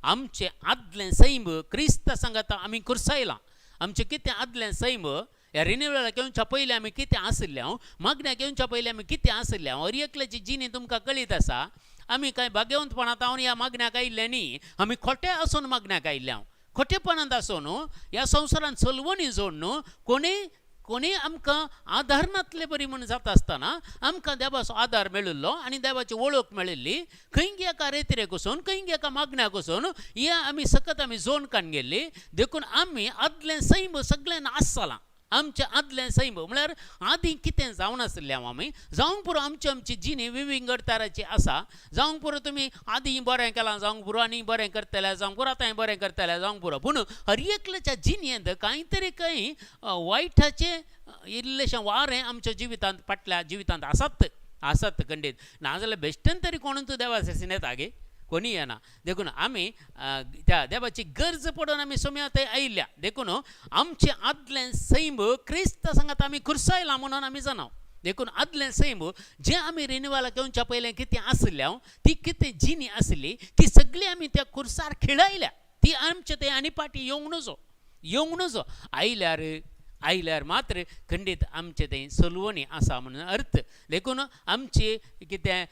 Speaker 1: आमचें आदलें सैम क्रिस्ता सांगाता आमी कुर्सायलां. आमचें कितें आदलें सैम ह्या रिनिवलाक येवच्या पयलीं आमी कितें आशिल्ले हांव, मागण्याक येवच्या पयलीं आमी कितें आशिल्ले हांव, हर एकल्याची जिणी तुमकां कळीत आसा. आमी कांय भाग्यवंतपणांत हांव ह्या मागण्याक आयिल्ले न्ही, आमी खोटे आसून मागण्याक आयिल्ले हांव, खोटेपणांत आसून ह्या संवसारांत चलवणी जोड न्हू कोणीय कोणीय आमकां आदार नातले बरी म्हूण जाता आसतना आमकां देवाचो आदार मेळिल्लो आनी देवाची वळख मेळिल्ली. खंय एका रेतिरेक वचून, खंय एका मागण्याक वचून हे आमी सकत आमी जोन काडून गेल्ली. देखून आमी आदलें सैम सगळें नाश जालां. आमचें आदलें सैम म्हळ्यार आदीं कितें जावन आशिल्लें हांव आमी जावंक पुरो. आमची आमची जिणी विविंगड तराची आसा. जावंक पुरो तुमी आदीं बरें केलां जावंक पुरो, आनी बरें करतले जावंक पुरो, आतांय बरें करतले जावंक पुरो, पूण हर एकल्याच्या जिणेंत कांय तरी कांय वायटाचें इल्लेशें वारें आमच्या जिवितांत फाटल्या जिवितांत आसात आसात खंडीत. नाजाल्यार बेश्टेन तरी कोणूच देवा सरसीन येता गे, कोणी येना. देखून आमी त्या देवाची गरज पडून आमी सोम्या थंय आयिल्ल्या. देखून आमचें आदलें सैम क्रिस्त सांगात आमी खुर्सायलां म्हणून आमी जाणाव. देखून आदलें सैम जें आमी रिनिवालाक येवच्या पयलें कितें आशिल्लें, ती कितें जिणी आशिल्ली ती सगळी आमी त्या खुर्सार खिळायल्या. ती आमचे थंय आनी फाटीं येवंक नजो, येवंक नजो. आयल्यार आयल्यार मात्र खंडीत आमचें थंय सलवणी आसा म्हणून अर्थ. देखून आमची कितें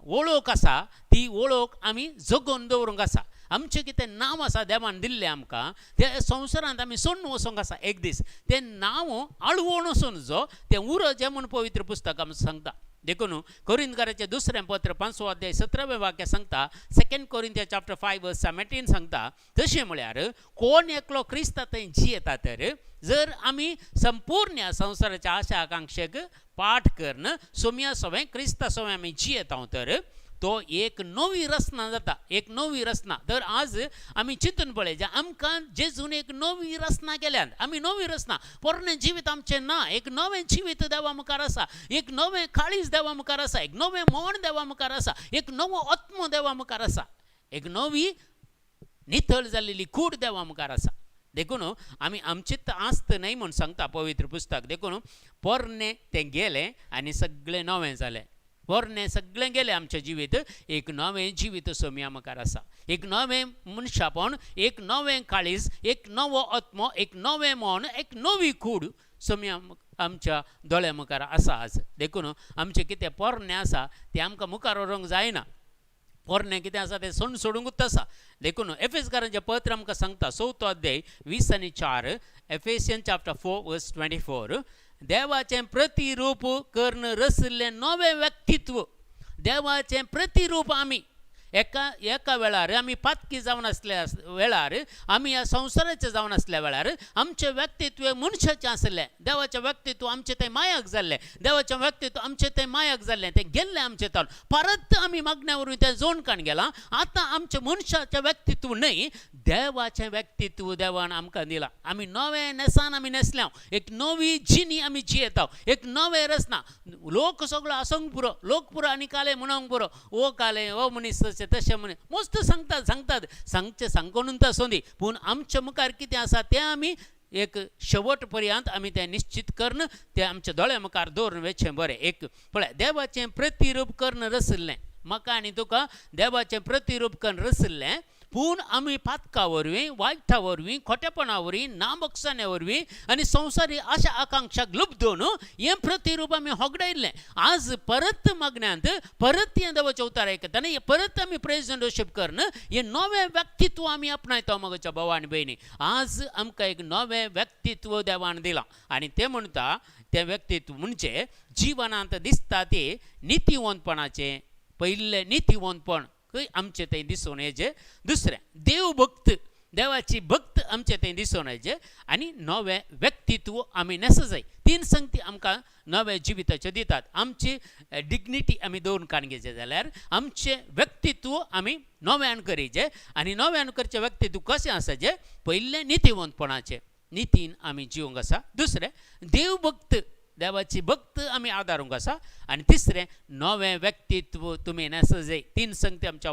Speaker 1: वळख आसा ती वळख आमी जगोवन दवरूंक आसा. आमचें कितें नांव आसा देवान दिल्लें आमकां, त्या संवसारांत आमी सोडून वचोंक आसा एक दीस. तें नांव आळवण वचून जो तें उरचें म्हूण पवित्र पुस्तक आमकां सांगता. देखून कोरिंदकाराचें दुसरें पत्र 5वो अध्याय 17वें वाक्य सांगता, 2 कोरिंथिया चॅप्टर 5 वर्स 17 सांगता, तशें म्हळ्यार कोण एकलो क्रिस्ता थंय जियेता तर जर आमी संपूर्ण ह्या संवसाराच्या आशा आकांक्षेक पाठ करून सोम्या सवें क्रिस्ता सवें आमी जियेता तर तो एक नवी रचना जाता, एक नवी रचना. तर आज आमी चिंतून पळय आमकां जेजून एक नवी रचना केल्यात. आमी नवी रचना, पोरणें जिवीत आमचें ना, एक नवें जिवीत देवा मुखार आसा, एक नवें काळीज देवा मुखार आसा, एक नवें मन देवा मुखार आसा, एक नवो आत्मो देवा मुखार आसा, एक नवी नितळ जाल्लेली कूड देवा मुखार आसा. देखून आमी आमचीच आस्त न्हय म्हूण सांगता पवित्र पुस्तक. देखून पोरणें तें गेलें आनी सगळें नवें जालें. पोरणें सगळें गेलें आमचें जिवीत, एक नवें जिवीत सोम्या मुखार आसा, एक नवें मनशापण, एक नवें काळीज, एक नवो आत्मो, एक नवें मन, एक नवी कूड सोम्या आमच्या दोळ्या मुखार आसा आज. देखून आमचें कितें पोरणें आसा तें आमकां मुखार व्हरूंक जायना. पोरणें कितें आसा तें सोडून सोडूंकूच आसा. देखून एफेसकारांचें पत्र आमकां सांगता 4थो अध्याय 20 आनी 4, एफेसियन चॅप्टर 4 वर्स 24, देवाचें प्रतिरूप करून रचिल्लें नवें व्यक्तित्व. देवाचें प्रतिरूप आमी एका एका वेळार आमी पातकी जावन आसल्या वेळार, आमी ह्या संवसाराचे जावन आसल्या वेळार आमचें व्यक्तित्व मनशाचें आसलें. देवाचें व्यक्तित्व आमचें तें मायाक जाल्लें, देवाचें व्यक्तित्व आमचें तें मायाक जाल्लें, तें गेल्लें आमचें तान परत आमी मागण्या वरवीं तें जोड काण गेलां. आतां आमचें मनशाचें व्यक्तित्व न्हय, देवाचें व्यक्तित्व देवान आमकां दिलां. आमी नवें न्हेसान आमी न्हेसल्या, एक नवी जिणी आमी जियेता, एक नवें रचना. लोक सगळो आसूंक पुरो, लोक पुरो आनी काले म्हणोंक पुरो, ओ काले ओ मनीस तशें तशें म्हण मस्त सांगतात सांगतात सांगचें सांगून आसूं दी, पूण आमच्या मुखार कितें आसा तें आमी एक शेवट पर्यंत आमी तें निश्चित करून तें आमच्या दोळ्या मुखार दवरून वचचें बरें. एक पळय देवाचें प्रतिरूप करून रचिल्लें म्हाका आनी तुका देवाचें प्रतिरूप करून रचिल्लें, पूण आमी पातका वरवीं, वायटा वरवीं, खोटेपणा वरवीं, नाबक्षाण्या वरवीं आनी संवसारी आशा आकांक्षाक लुबदून हें प्रतिरूप आमी होगडायल्लें. आज परत मागण्यांत परत हें देवाचें उतार आयकतना हें परत आमी प्रेज एंड वर्शीप करून हें नवें व्यक्तित्व आमी आपणायता. मगोच्या भाव आनी भयणी, आज आमकां एक नवें व्यक्तित्व देवान दिलां आनी तें म्हणटा तें व्यक्तित्व म्हणजे जिवनांत दिसता तें नितीवंतपणाचें पयलें नितीवंतपण खंय आमचें थंय दिसून येचें, दुसरें देवभक्त, देवाची भक्त आमचें थंय दिसून येचें आनी नवें व्यक्तित्व आमी न्हेस जाय. तीन संगती आमकां नव्या जिविताच्यो दितात. आमची डिग्निटी आमी दवरून काण घेवचें जाल्यार आमचें व्यक्तित्व आमी नव्यान करीचें आनी नव्यान करचें व्यक्तित्व कशें आसाचें, पयलें नितीवंतपणाचें, नितीन आमी जिवंक आसा, दुसरें देवभक्त, देवाची भक्त आमी आदारूंक आसा आनी तिसरें नवें व्यक्तित्व तुमी न्हेस जाय. तीन संगती आमच्या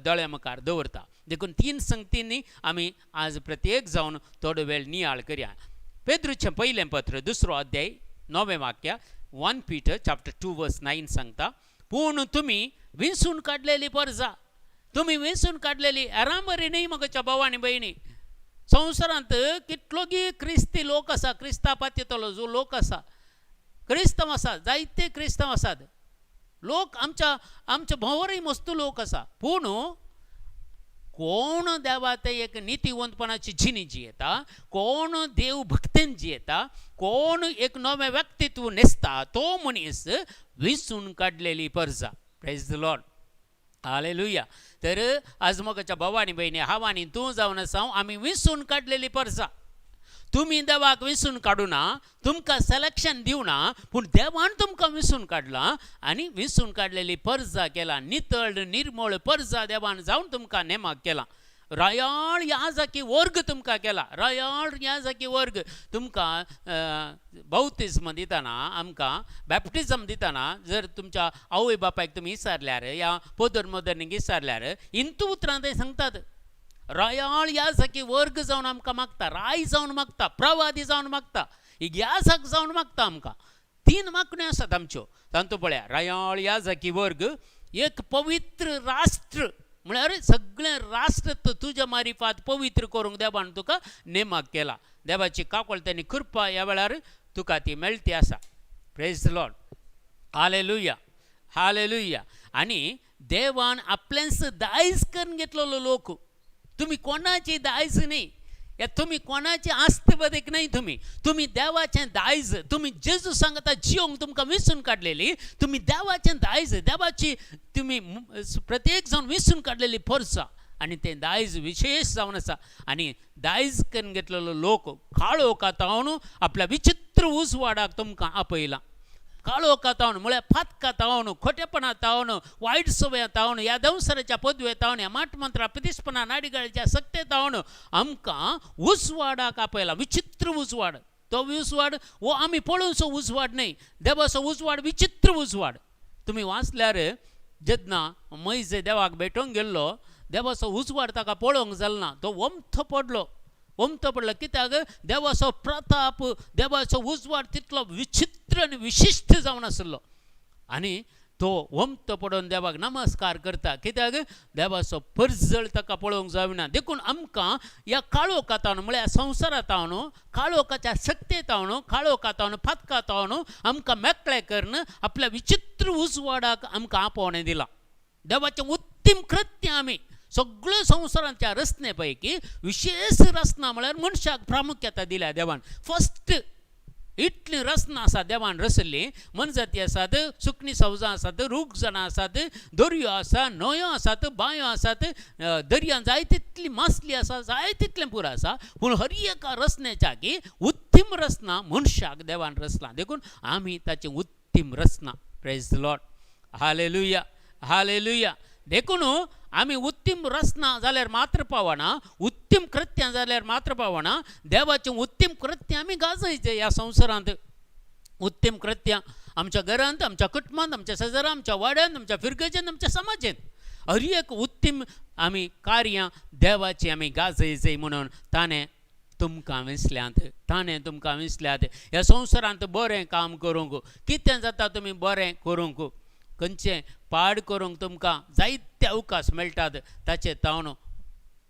Speaker 1: दोळ्या मुखार दवरता. देखून तीन संगतींनी आमी आज प्रत्येक जावन थोडो वेळ नियाळ करया. पेद्रूचें पयलें पत्र 2 अध्याय 9वें वाक्य, 1 पीटर चॅप्टर 2 वर्स 9 सांगता, पूण तुमी विंचून काडलेली परजा, तुमी वेंचून काडलेली एरांबरी न्ही म्हज्या भाव आनी भयणी. संवसारांत कितलोगी क्रिस्ती लोक आसा, क्रिस्ता पातयेतलो जो लोक आसा, क्रिस्तांव आसा, जायते क्रिस्तांव आसात लोक, आमच्या आमच्या भोंवरय मस्त लोक आसा. पूण कोण देवा ते एक नितीवंतपणाची जिणी जियेता, कोण देव भक्तेन जियेता, कोण एक नवें व्यक्तित्व न्हेसता, तो मनीस विसून काडलेली परजा. Praise the Lord, hallelujah. तर आज मोगाच्या भावा आनी भयणी, हांव आनी तूं जावन आसा आमी विसून काडलेली परजा. तुमी देवाक विसून काडूना, तुमकां सिलेक्शन दिवना, पूण देवान तुमकां विसून काडलां आनी विसून काडलेली परजा केला. नितळ निर्मळ परजा देवान जावन तुमकां नेमाक केला. रायाळ याजाकी वर्ग तुमकां केला. रायाळ याजाकी वर्ग तुमकां बौतिज्म दितना, आमकां बॅप्टिजम दितना जर तुमच्या आवय बापायक तुमी विचारल्यार या पोदर मदरनीक विचारल्यार इंतू उतरां ते सांगतात. रायाळ याजाकी वर्ग जावन आमकां मागता, राय जावन मागता, प्रवादी जावन मागता, याजक जावन मागता. आमकां तीन मागण्यो आसात आमच्यो. तातूंत पळया, रायाळ याजाकी वर्ग, एक पवित्र राष्ट्र, म्हळ्यार सगळें राष्ट्र तुज्या मारिफात पवित्र करूंक देवान तुका नेमाक केला. देवाची काकूळट आनी कृपा ह्या वेळार तुका ती मेळटी आसा. Praise the Lord, hallelujah, hallelujah. आनी देवान आपलेंच दायज करून घेतलेलो लोक. तुमी कोणाची दायज न्ही, या तुमी कोणाची आस्त बदीक न्हय. तुमी तुमी देवाचें दायज. तुमी जेजू सांगता जियोंक तुमकां विसून काडलेली. तुमी देवाचें दायज, देवाची तुमी प्रत्येक जावन विसून काडलेली परसा आनी तें दायज विशेश जावन आसा. आनी दायज करून घेतलेलो लोक काळोखा तावन आपल्या विचित्र उजवाडाक तुमकां आपयला. काळोखा तावन म्हळ्यार फातका तावन, खोटेपणा तावन, वायट सवया तावन, ह्या दंसराच्या पदवे तावन, ह्या माटमंत्रा प्रतिस्पना नाडिगाळीच्या सक्ते तावन आमकां उजवाडाक आपयला. विचित्र उजवाड. तो उजवाड हो आमी पळोवचो उजवाड न्हय. देवाचो उजवाड विचित्र उजवाड. तुमी वाचल्यार जेन्ना मैजे देवाक भेटोवंक गेल्लो, देवाचो उजवाड ताका पळोवंक जालो ना, तो ओमथो पडलो. ओमथो पडलो कित्याक? देवाचो प्रताप, देवाचो उजवाड तितलो विचित्र आनी विशिश्ट जावन आसलो आनी तो ओमथो पडून देवाक नमस्कार करता कित्याक? देवाचो परजळ ताका पळोवंक जावना. देखून आमकां ह्या काळोखा तावन, म्हळ्यार संवसारा तावन, काळोखाच्या शक्ते तावन, काळोखा तावन, फातका तावन आमकां मेकळें करून आपल्या विचित्र उजवाडाक आमकां आपोवणें दिलां. देवाचें उत्तीम कृत्य. आमी सगळ्यो संवसारांच्या रचने पैकी विशेष रचना म्हळ्यार मनशाक प्रामुख्यता दिल्या देवान. फर्स्ट इतली रचना आसा देवान रचल्ली. मनजाती आसात, सुकणी सवजां आसात, रूख जाणां आसात, दर्यो आसा, न्हंयो आसात, बांयो आसात, दर्यांत जाय तितली मासली आसा, जाय तितलें पुरो आसा. पूण हर एका रचनेच्या की उत्तीम रचना मनशाक देवान रचला. देखून आमी ताची उत्तीम रचना. Praise the Lord, hallelujah, hallelujah. देखून आमी उत्तीम रचना जाल्यार मात्र पावना, उत्तीम कृत्यां जाल्यार मात्र पावना, देवाचें उत्तीम कृत्य आमी गाजयचें ह्या संवसारांत. उत्तीम कृत्यां आमच्या घरांत, आमच्या कुटुंबांत, आमच्या शेजारा, आमच्या वाड्यांत, आमच्या फिरगजेंत, आमच्या समाजेंत हर एक उत्तीम आमी कार्यां देवाचीं आमी गाजयचें म्हणून ताणें तुमकां विसल्यांत, ताणें तुमकां विसल्यात ह्या संवसारांत बरें काम करूंक. कितें जाता तुमी बरें करूंक, खंयचें पाड करूंक तुमकां जायते अवकाश मेळटात, ताचे तावन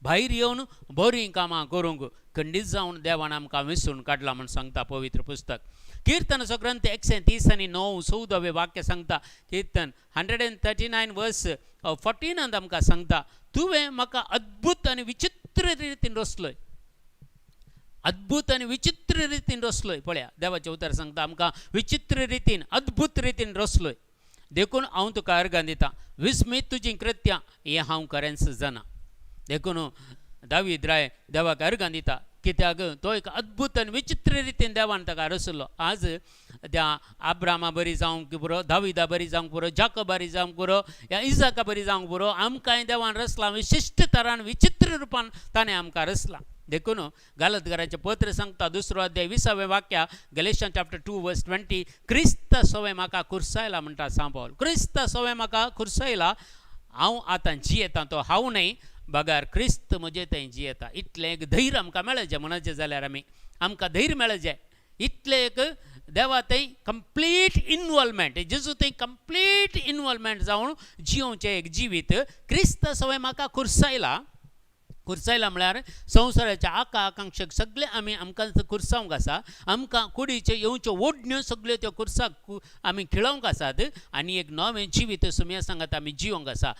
Speaker 1: भायर येवन बरीं कामां करूंक खंडीत जावन देवान आमकां विसरून काडला म्हूण सांगता पवित्र पुस्तक. कीर्तनाचो ग्रंथ 139 14वें वाक्य सांगता. कीर्तन 139 वर्स 14 आमकां सांगता, तुवें म्हाका अद्भुत आनी विचित्र रितीन रचलोय. अद्भुत आनी विचित्र रितीन रचलोय. पळया, देवाचें उतर सांगता आमकां विचित्र रितीन, अद्भुत रितीन रचलोय. देखून हांव तुका अर्गां दिता, विस्मीत तुजीं कृत्यां हें हांव खरेंच जाणा. देखून दावीद राय देवाक अर्गां दिता कित्याक तो एक अद्भुत आनी विचित्र रितीन देवान ताका रचलो. आज त्या आब्रामा बरी जावंक पुरो, दाविदा बरी जावंक पुरो, जाकब बरी जावंक पुरो, या इजाका बरी जावंक पुरो, आमकांय देवान रचला विशिश्ट तरान, विचित्र रुपान ताणें आमकां रचला. देखून गालतघराचें पत्र सांगता 2 अध्याय 20वें वाक्या, गलेशन चॅप्टर 2 वर्स 20, क्रिस्त सोवें म्हाका खुर्सायला म्हणटा सांव पावल. क्रिस्त सोवें म्हाका खुर्सायला, हांव आतां जियेता तो हांव न्हय, बगार क्रिस्त म्हजे थंय जियेता. इतलें एक धैर्य आमकां मेळचें म्हणचें जाल्यार आमी आमकां धैर्य मेळचें. इतलें एक देवा थंय कंप्लीट इनवॉल्वमेंट, जेजू थंय कंप्लीट इनवॉल्वमेंट जावन जियोवचें एक जिवीत. क्रिस्त सवय म्हाका खुर्सायला. खुर्सायला म्हळ्यार संवसाराच्या आका आकांक्षेक सगळे आमी आमकां खुर्सावंक आसा. आमकां कुडीच्यो येवच्यो ओडण्यो सगळ्यो त्यो खुर्साक आमी खिळोवंक आसात आनी एक नवें जिवीत सुमया सांगात आमी जिवंक आसा.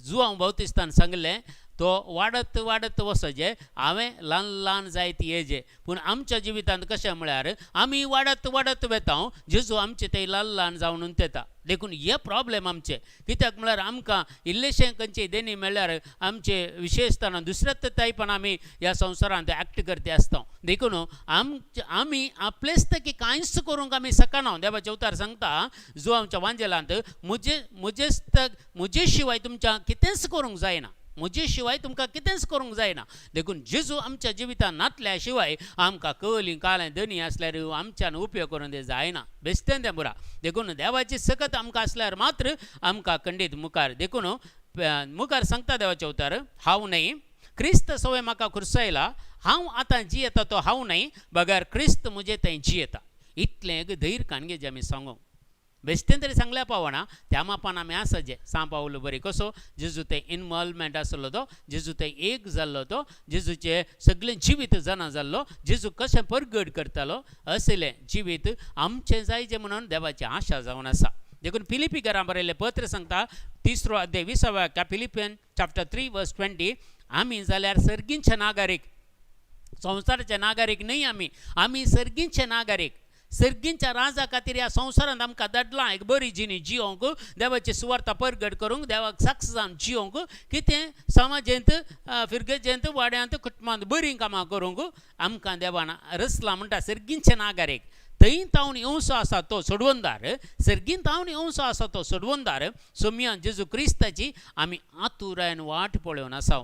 Speaker 1: जुवांव बावतिस्तान सांगलें, तो वाडत वाडत वचचे, हांवें ल्हान ल्हान जायत येजे. पूण आमच्या जिवितांत कशें म्हळ्यार आमी वाडत वाडत वेता, जेजू आमचे ते ल्हान ल्हान जावन येता. देखून हे प्रॉब्लेम आमचे. कित्याक म्हळ्यार आमकां इल्लेशें खंयचे देणी मेळ्ळ्यार आमचे विशेशताना दुसऱ्याच टायपान आमी ह्या संवसारांत एक्ट करते आसता. देखून आमचे आमी आपलेच की कांयच करूंक आमी शकना. देवाचें उतार सांगता जो आमच्या वांजेलांत, म्हजे म्हजेच म्हजे शिवाय तुमच्या कितेंच करूंक जायना, म्हजे शिवाय तुमकां कितेंच करूंक जायना. देखून जेजू आमच्या जिवितांत नातल्या शिवाय आमकां कली कालें दनी आसल्यार आमच्यान उपयोग करूंक तें जायना, बेश्टें तें पुरा. देखून देवाची सकत आमकां आसल्यार मात्र आमकां खंडीत मुखार. देखून मुखार सांगता देवाचें उतर, हांव न्हय, क्रिस्त सवय म्हाका खुर्सायला. हांव आतां जियेता तो हांव न्हय, बगर क्रिस्त म्हजे थंय जियेता. इतलें एक धैर्य काणगेचें आमी सांगू बेश्टें तरी सांगल्या पावना. त्या मापान आमी आसा जे सां पावलो बरी कसो जेजू ते इनवॉल्वमेंट आसलो, तो जेजू ते एक जाल्लो, तो जेजूचे सगळें जिवीत जाणा जाल्लो, जेजू कशें परगट करतालो असलें जिवीत आमचें जायचें म्हणून देवाची आशा जावन आसा. देखून फिलिपी घरां बरयल्लें पत्र सांगता, तिसरो अध्याय विसाव्या वाक्या, फिलिपियन चॅप्टर 3 वर्स 20, आमी जाल्यार सर्गींचे नागरीक, संवसाराचे नागरीक न्हय. आमी आमी सर्गींचे नागरीक. सर्गींच्या राजा खातीर ह्या संवसारांत आमकां धाडलां, एक बरी जिणी जियोंक, देवाची सुवार्ता परगट करूंक, देवाक साक्ष जावन जियोंक, कितें समाजेंत, फिरगजेंत, वाड्यांत, कुटुंबांत बरीं कामां करूंक आमकां देवान रचलां म्हणटा. सर्गींचे नागरीक, थंय तावन येवचो आसा तो सोडवणदार, सर्गीन तावन येवचो आसा तो सोडवणदार सोमिया जेजू क्रिस्ताची आमी आतुरायन वाट पळोवन आसा.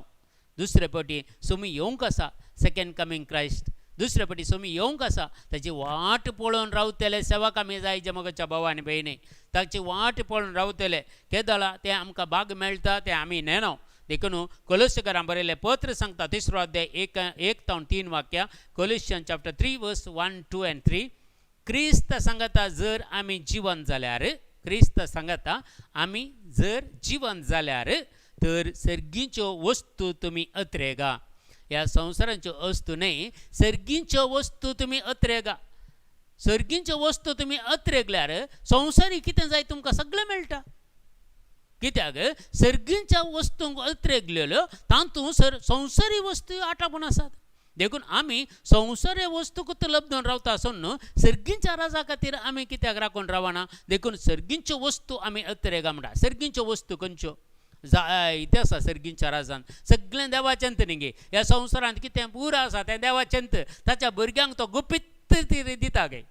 Speaker 1: दुसरे पटी सोमी येवंक आसा, सेकंड कमींग क्रायस्ट, दुसरे पटी सोमी येवंक आसा, ताची वाट पळोवन रावतले सेवक आमी जायचे. मगच्या भाव आनी भयणी, ताची वाट पळोवन रावतले केदळा तें आमकां भाग मेळटा तें आमी नेणो. देखून कोलोसकरां बरयलें पत्र सांगता, तिसरो अध्याय 1 1 तावन 3 वाक्या, Colossian chapter 3 verse 1, 2 and 3, क्रिस्त सांगता जर आमी जिवन जाल्यार, क्रिस्त सांगता आमी जर जिवन जाल्यार तर सर्गीच्यो वस्तू तुमी अत्रेगा. ह्या संवसाराच्यो वस्तू न्हय, सर्गीच्यो वस्तू तुमी अत्रेगा. सर्गीच्यो वस्तू तुमी अत्रेगल्यार संवसारी कितें जाय तुमकां सगळें मेळटा. कित्याक सर्गीच्या वस्तूंक अत्रेगलेल्यो तातूंत सर संवसारी वस्तू आटापून आसात. देखून आमी संवसारी वस्तूकूच लब्दून रावता आसून न्हू, सर्गीच्या राजा खातीर आमी कित्याक राखून रावना? देखून सर्गीच्यो वस्तू आमी अत्रेगा म्हणटा. सर्गीच्यो वस्तू खंयच्यो जा इतिहास आसा सर्गीच्या राजान सगळें देवाचेंत न्ही. ह्या संवसारांत कितें पुरो आसा तें देवाचेंत. ताच्या भुरग्यांक तो गुपीत तरी दिता गे.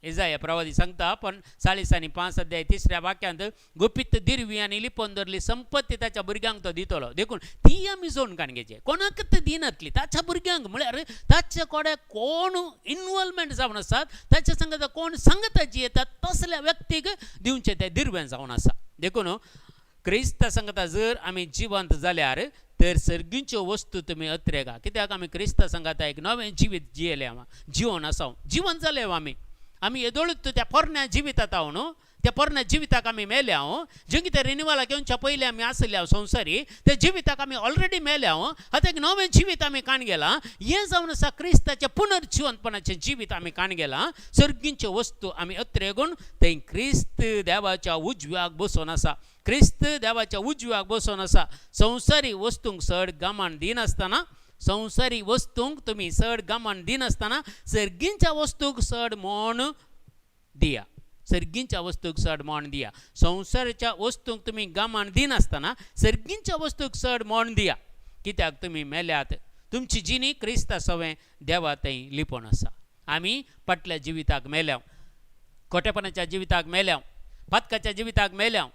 Speaker 1: इजाया प्रवादी सांगता पण 45 अध्याय तिसऱ्या वाक्यांत, गुपीत दिरवी आनी लिपोवन दवरली संपत्ती ताच्या भुरग्यांक तो दितलो. देखून ती आमी जोड काण घेवची, कोणाकच दिनातली ताच्या भुरग्यांक. म्हळ्यार ताच्या कडेन कोण इनवॉल्वमेंट जावन आसात, ताच्या संगता कोण सांगता जी येतात तसल्या व्यक्तीक दिवचें तें दिरवें जावन आसा. देखून क्रिस्ता सांगता जर आमी जिवंत जाल्यार तर सर्गीच्यो वस्तू तुमी अत्रेगा. कित्याक आमी क्रिस्ता सांगाता एक नवें जिवीत जियेलें, जिवन आसा, जिवन जालें आमी. आमी येदोळूच त्या पोरण्या जिवितात हांव न्हू, त्या पोरण्या जिविताक आमी मेल्या. जें कितें रिनिवलाक येवच्या पयलीं आमी आसले संवसारी, त्या जिविताक आमी ऑलरेडी मेल्या. आतां एक नवें जिवीत आमी काण गेलां. हें जावन आसा क्रिस्ताचें पुनर्जिवंतपणाचें जिवीत आमी काण गेलां. सर्गींच्यो वस्तू आमी अत्रेगून थंय क्रिस्त देवाच्या उजव्याक बसोन आसा. क्रिस्त देवाच्या उजव्याक बसोन आसा. संवसारी वस्तूंक चड गमान दिनासतना, संवसारी वस्तूंक तुमी चड गमान दिनासतना सर्गींच्या वस्तूक चड मोण दिया. सर्गींच्या वस्तूक चड मोण दिया. संवसाराच्या वस्तूंक तुमी गमान दिनासतना सर्गींच्या वस्तूक चड मोण दिया. कित्याक तुमी मेल्यात, तुमची जिणी क्रिस्ता सवें देवा थंय लिपोवन आसा. आमी फाटल्या जिविताक मेल्या, खोटेपणाच्या जिविताक मेल्या, पातकाच्या जिविताक मेल्या,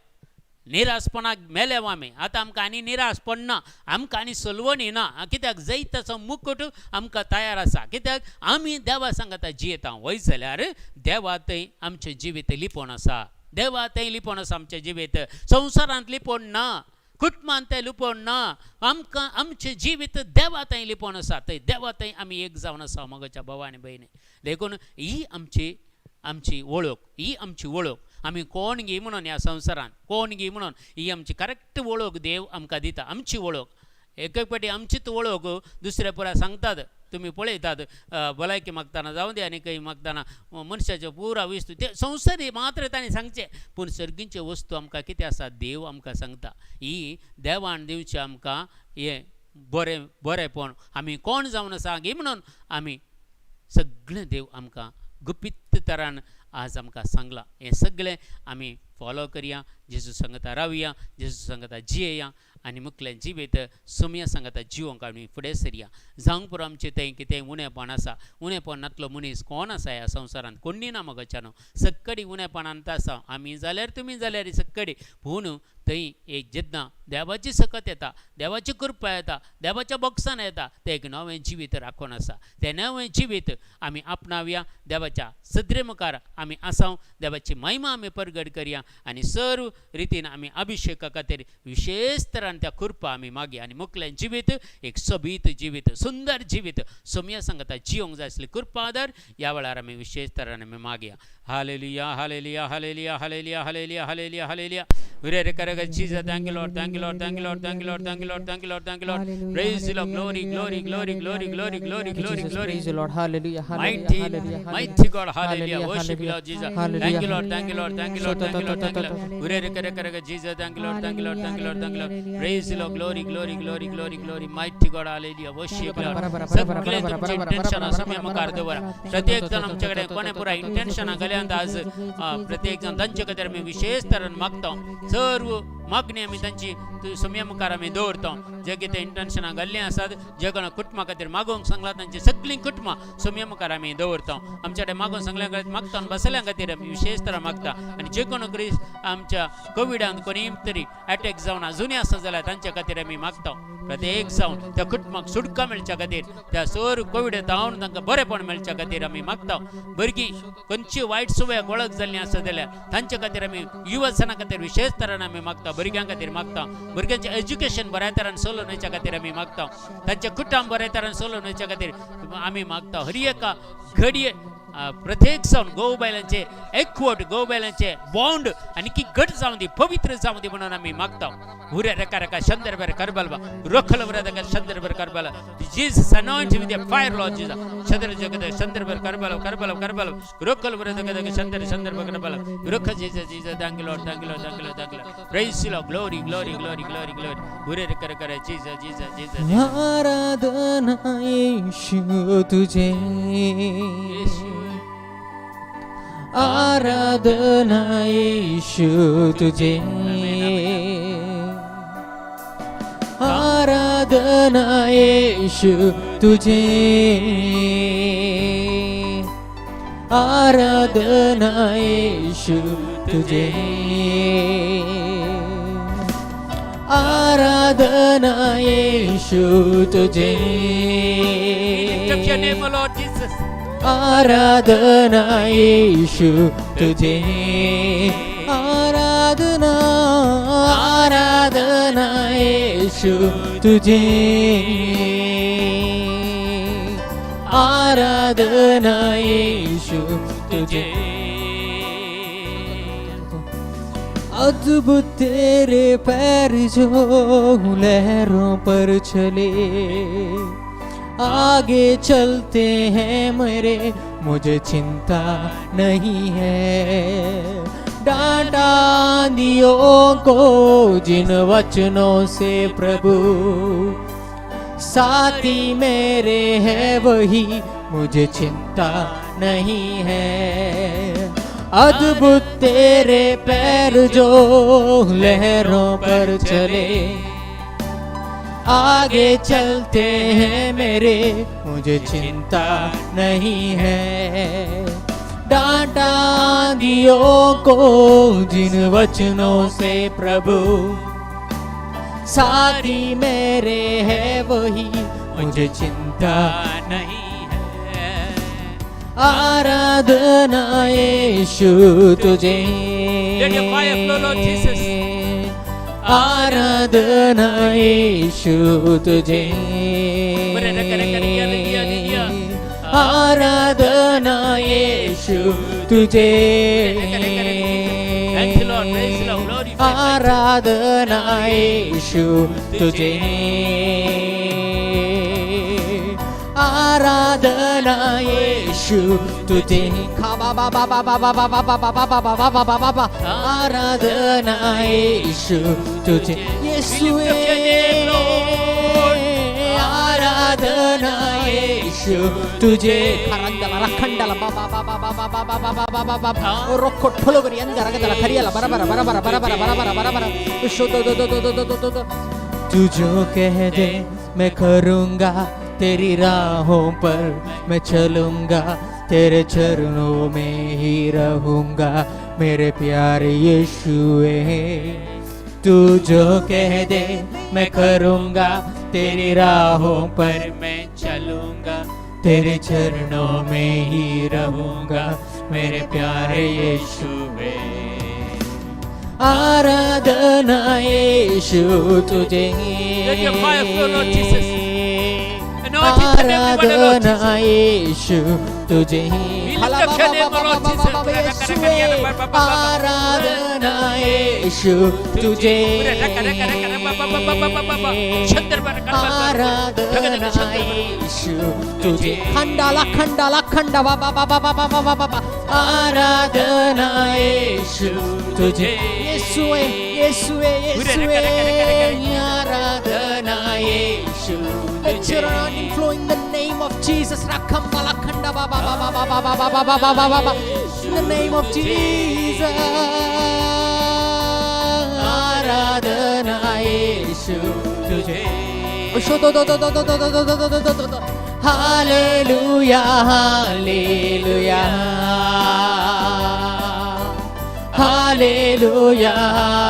Speaker 1: निराशपणाक मेल्या आमी. आतां आमकां आनी निराशपण ना, आमकां आनी सलवणी ना. कित्याक जैताचो मुकुट आमकां तयार आसा. कित्याक आमी देवा सांगता जियेता वय जाल्यार देवा थंय आमचें जिवीत लिपोवन आसा. देवा थंय लिपोवन आसा आमचें जिवीत. संवसारांत लिपोवन ना, कुटुंबांत तें लिपोवन ना. आमकां आमचें जिवीत देवा थंय लिपोवन आसा. थंय देवा थंय आमी एक जावन आसा मगच्या भाव आनी भयणी. देखून ही आमची आमची वळख, ही आमची वळख. आमी कोण गी म्हणून ह्या संवसारांत कोण गी म्हणून ही आमची करेक्ट वळख देव आमकां दिता. आमची वळख एक एक फावटी आमचीच वळख दुसऱ्या पुरा सांगतात. तुमी पळयतात भलायकी मागतना जावं दी आनी खंय मागतना मनशाच्यो पुरा वस्तू ते संवसारी मात्र तांणी सांगचें, पूण सर्गींच्यो वस्तू आमकां कितें आसा देव आमकां सांगता. ही देवान दिवचें आमकां हें बरें बरेंपण. आमी कोण जावन आसा गी म्हणून आमी सगळें देव आमकां गुपीत तरान आज आमकां सांगलां. हें सगळें आमी फॉलो करया, जेजू सांगता रावया, जेजू सांगता जियेया आनी मुखलें जिवीत सोमया सांगता जिवोंक आमी फुडें सरया. जावंक पुरो आमचें थंय कितें उणेपण आसा, उणेपण नातलो मनीस कोण आसा ह्या संवसारांत कोण्णी ना मगोच्यानो. सक्कडी उणेपणांत आसा आमी जाल्यार तुमी जाल्यार सक्कडी. पूण थंय एक जेन्ना देवाची सकत येता, देवाची कृपा येता, देवाच्या बॉक्सान येता, तें एक नवें जिवीत राखून आसा. तें नवें जिवीत आमी आपणावया, देवाच्या सदरे मुखार आमी आसाव, देवाची महिमा आमी परगट करया आनी सर्व रितीन आमी अभिशेका खातीर विशेश तरान त्या कृपा आमी मागया आनी मुखलें जिवीत एक सोबीत जिवीत, सुंदर जिवीत सोमया सांगता जिवंक जाय आसली कृपा आदार ह्या वेळार आमी विशेश तरान आमी मागया. Hallelujah, hallelujah, hallelujah, hallelujah, hallelujah, hallelujah, hallelujah. Hooray करे Jesus. Thank you Lord, thank you Lord, thank you Lord, thank you Lord, thank you Lord, thank you Lord, thank you Lord. Praise the Lord. Glory, glory, glory, glory, glory, glory, glory,
Speaker 4: Jesus,
Speaker 1: glory.
Speaker 4: praise the Lord. Hallelujah, hallelujah,
Speaker 1: Mighty,
Speaker 4: hallelujah,
Speaker 1: mighty God, hallelujah.
Speaker 4: Hallelujah,
Speaker 1: Worship you, Lord Jesus.
Speaker 4: Hallelujah.
Speaker 1: Thank you, Lord, thank you, Lord, thank you, Lord, thank you, Lord, thank you, Lord. Hooray करे करे Jesus. Thank you, Lord, thank you, Lord, thank you, Lord, thank you, Lord. Praise the Lord. Glory, glory, glory, glory, glory. Mighty God, hallelujah. Worship you, Lord. सगळे तुमचे intention आसा मुखार दवरा. प्रत्येक जण आमचे कडेन कोणे पुरा इंटेन्शनां गेल्यान आज प्रत्येक जण तांचे खातीर आमी विशेश तरान मागता. सर्व मागणी आमी तांची सोमया मुखार आमी दवरता. जे कितें इंटेन्शनां घाल्लीं आसात, जे कोणा कुटुंबा खातीर मागोवंक सांगलां तांची सगळीं कुटुंबां सोमया मुखार आमी दवरता. आमच्या कडेन मागोवंक सांगल्या खातीर मागता आनी बसल्या खातीर आमी विशेश तरान मागता. आनी जे कोण क्रिस्त आमच्या कोविडान कोणी तरी एटॅक जावन अजुनूय आसा जाल्यार तांच्या खातीर आमी मागता. प्रत्येक जावन त्या कुटुंबाक सुटका मेळच्या खातीर, त्या सर कोविड जावन तांकां बरेपण मेळच्या खातीर आमी मागता. भुरगीं खंयची वायट सवयाक वळख जाल्लीं आसा जाल्यार तांच्या खातीर आमी युवजना खातीर विशेश तरान आमी मागता. भुरग्यां खातीर मागता. भुरग्यांचें एज्युकेशन बऱ्या तरान चलोवन वयच्या खातीर आमी मागता. तांचें कुटुंब बऱ्या तरान चलोवन वयच्या खातीर आमी मागता. हर एका घडये प्रत्येक जावन गोव बायलांचे एकवट, गोव बायलांचे बॉन्ड आनी की घट जावं दी, पवित्र जावं दी म्हणून आमी मागता. हुरे रेका रेका शंदर करबलबा रोखल रेका शंदर Karbala. Jesus anoint with a fire Lord Jesus. Chandra जगत शंदर करबल करबल करबल रोखल रेका शंदर शंदर करबल रोख Jesus Jesus. Thank you Lord, thank you Lord, thank you Lord, thank you Lord. Praise Lord. Glory, glory, glory, glory, glory. हुरे रेका रेका जीसस जीसस जीसस.
Speaker 4: आराधना येशू तुझे, आराधना येशू तुझे, आराधना येशू तुझे, आराधना येशू तुझे, आराधना येशू तुझे.
Speaker 1: Lift up your name, O Lord Jesus.
Speaker 4: आराधना येशू तुझे, आराधना आराधना येशू तुझे, आराधना येशू तुझे. अद्भुत तेरे पैर जो लहरों पर चले, आगे चलते हैं मेरे, मुझे चिंता नहीं है। डांटा आंधियों को जिन वचनों से प्रभु, साथी मेरे है वही, मुझे चिंता नहीं है। अद्भुत तेरे पैर जो लहरों पर चले, आगे चलते हैं मेरे, मुझे चिंता नहीं है। डांटा आंधियों को जिन वचनों से प्रभु, साथी मेरे है वही, मुझे चिंता
Speaker 1: नहीं है।
Speaker 4: आराधना यीशु तुझे,
Speaker 1: Let your fire flow, Lord Jesus.
Speaker 4: आराधना यीशु तुझे, आराधना यीशु तुझे.
Speaker 1: Thank you, Lord. Praise the Lord. Glorify.
Speaker 4: आराधना येशू तुझे, आराधना येशू तुझे. खा बा बा बा बा बा बा बा बा बा बा बा बा बा बा बा बा. आराधना येशू तुझे, येशुवे. आराधना येशू तुझे. खरंदला रखंडला बा बा बा बा बा बा बा बा बा बा बा बा. रोको ठोलोगरी अंदर रगदला खरियाला बराबर बराबर बराबर बराबर बराबर शो दो दो दो दो दो दो दो. तू जो कह दे मैं करूँगा, तेरी राहों पर मैं चलूँगा, तेरे चरणों में ही रहूँगा, मेरे प्यारे यीशुए. तू जो कह दे मैं करूँगा, तेरी राहों पर मैं चलूँगा, तेरे चरणों में ही रहूँगा, मेरे प्यारे यीशुए. आराधना यीशु तुझे.
Speaker 1: Let your fire flow, Lord Jesus. Anoint each and every one, Lord
Speaker 4: Aradhana
Speaker 1: Jesus.
Speaker 4: यीशु तुझे.
Speaker 1: We lift up your name, Lord Jesus.
Speaker 4: आराधना यीशु तुझे. आराधना यीशु तुझे. खंडाला खंडाला खंडा बा बा बा बा बा बा बा बा. आराधना यीशु तुझे. येशुवे, येशुवे, येशुवे. आराधना येशू. Let your anointing flow in the name of Jesus. Rakambala khanda ba ba ba ba ba ba ba ba ba ba ba ba ba. In the name of Jesus. आराधना येशू तुझे. शो दो दो दो दो दो दो दो दो दो दो दो दो. Hallelujah, hallelujah, hallelujah,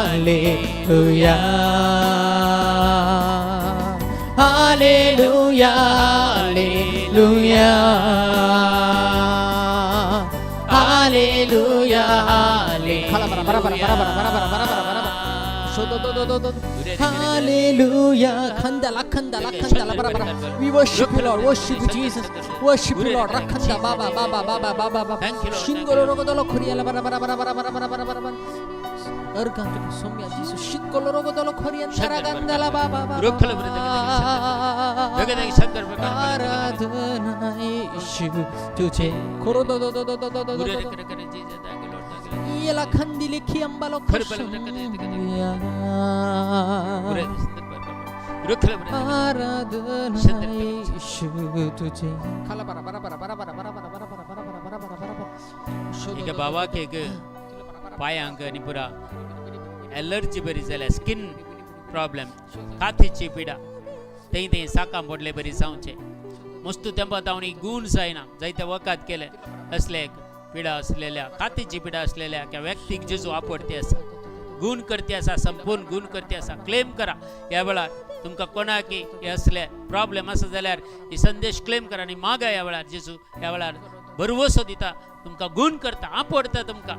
Speaker 4: hallelujah, hallelujah, hallelujah, hallelujah. बराबर बराबर बराबर बराबर बराबर. Show दो दो दो दो. Hallelujah. Khandala khandala khandala बराबर. We worship you, Lord. Worship you, Jesus. Worship you, Lord. Rakhanda baba baba baba baba baba.
Speaker 1: Thank you, Lord.
Speaker 4: Shingolo rogodolo khoriala बराबर बराबर बराबर बराबर बराबर. अर्गांत Saumya Jesus. Shingolo rogodolo khorian taragandala baba baba. आराधना यीशु तुझे. खोरो दो दो दो दो दो दो दो. येला खंदी लिखी अंबालो. आराधना यीशु तुझे. खाला बराबर बराबर बराबर बराबर बराबर बराबर बराबर बराबर.
Speaker 1: एका भावाक एक पायांक आनी पुरा एलर्जी बरी जाल्या, स्कीन प्रॉब्लेम, कातीची पिडा, थंय थंय साकां पडले बरी जावचे. मस्त तेंपा तावणी गूण जायना, जायते वखद केले. असले एक पिडा असलेल्या, कातीची पिडा असलेल्या त्या व्यक्तीक जेजू आपडते आसा, गुण करते आसा, संपूर्ण गुण करते आसा. क्लेम करा ह्या वेळार. तुमकां कोणाक हे असले प्रॉब्लेम आसा जाल्यार ही संदेश क्लेम करा आनी मागा ह्या वेळार. जेजू ह्या वेळार भरवसो दिता, तुमकां गुण करता, आपडता तुमकां.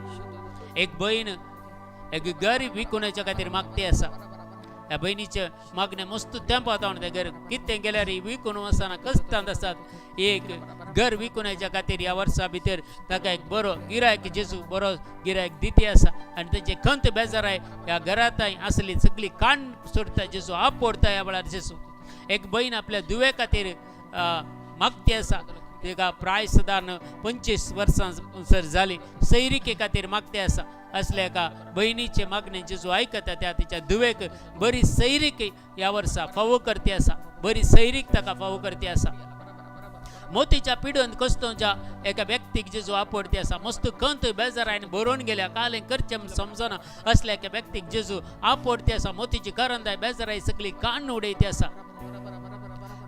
Speaker 1: एक बहीण एक घर विकुण्याच्या खातीर मागती आसा. ह्या बहिणीचें मागणें मस्त तेंपा जावन तें घर कितें गेल्यार विकून वचना, कश्टांत आसात. एक घर विकुण्याच्या खातीर ह्या वर्सा भितर ताका एक बरो गिरायक जेजू बरो गिरायक दिती आसा आनी तेजे खंत बेजाराय ह्या घरांत आसली सगळी कान सोडटा जेजू, आपडता ह्या वेळार जेजू. एक बहीण आपल्या धुवे खातीर मागती आसा. तिका प्राय सदान 25 वर्सां सर जाली, सैरिके खातीर मागते आसा. असल्या एका बहिणीचे मागणे जेजू आयकता, त्या तिच्या धुवेक बरी सैरीक ह्या वर्सा फावो करते आसा, बरी सैरीक ताका फावो करते आसा. मोतीच्या पिडून कस्तोच्या एका व्यक्तीक जेजू आपडते आसा. मस्त खंत बेजारायन बरोवन गेल्या, कालें करचें म्हूण समजना. असल्या एका व्यक्तीक जेजू आपडते आसा. मोतीची करंदाय बेजाराय सगळी कान उडयती आसा.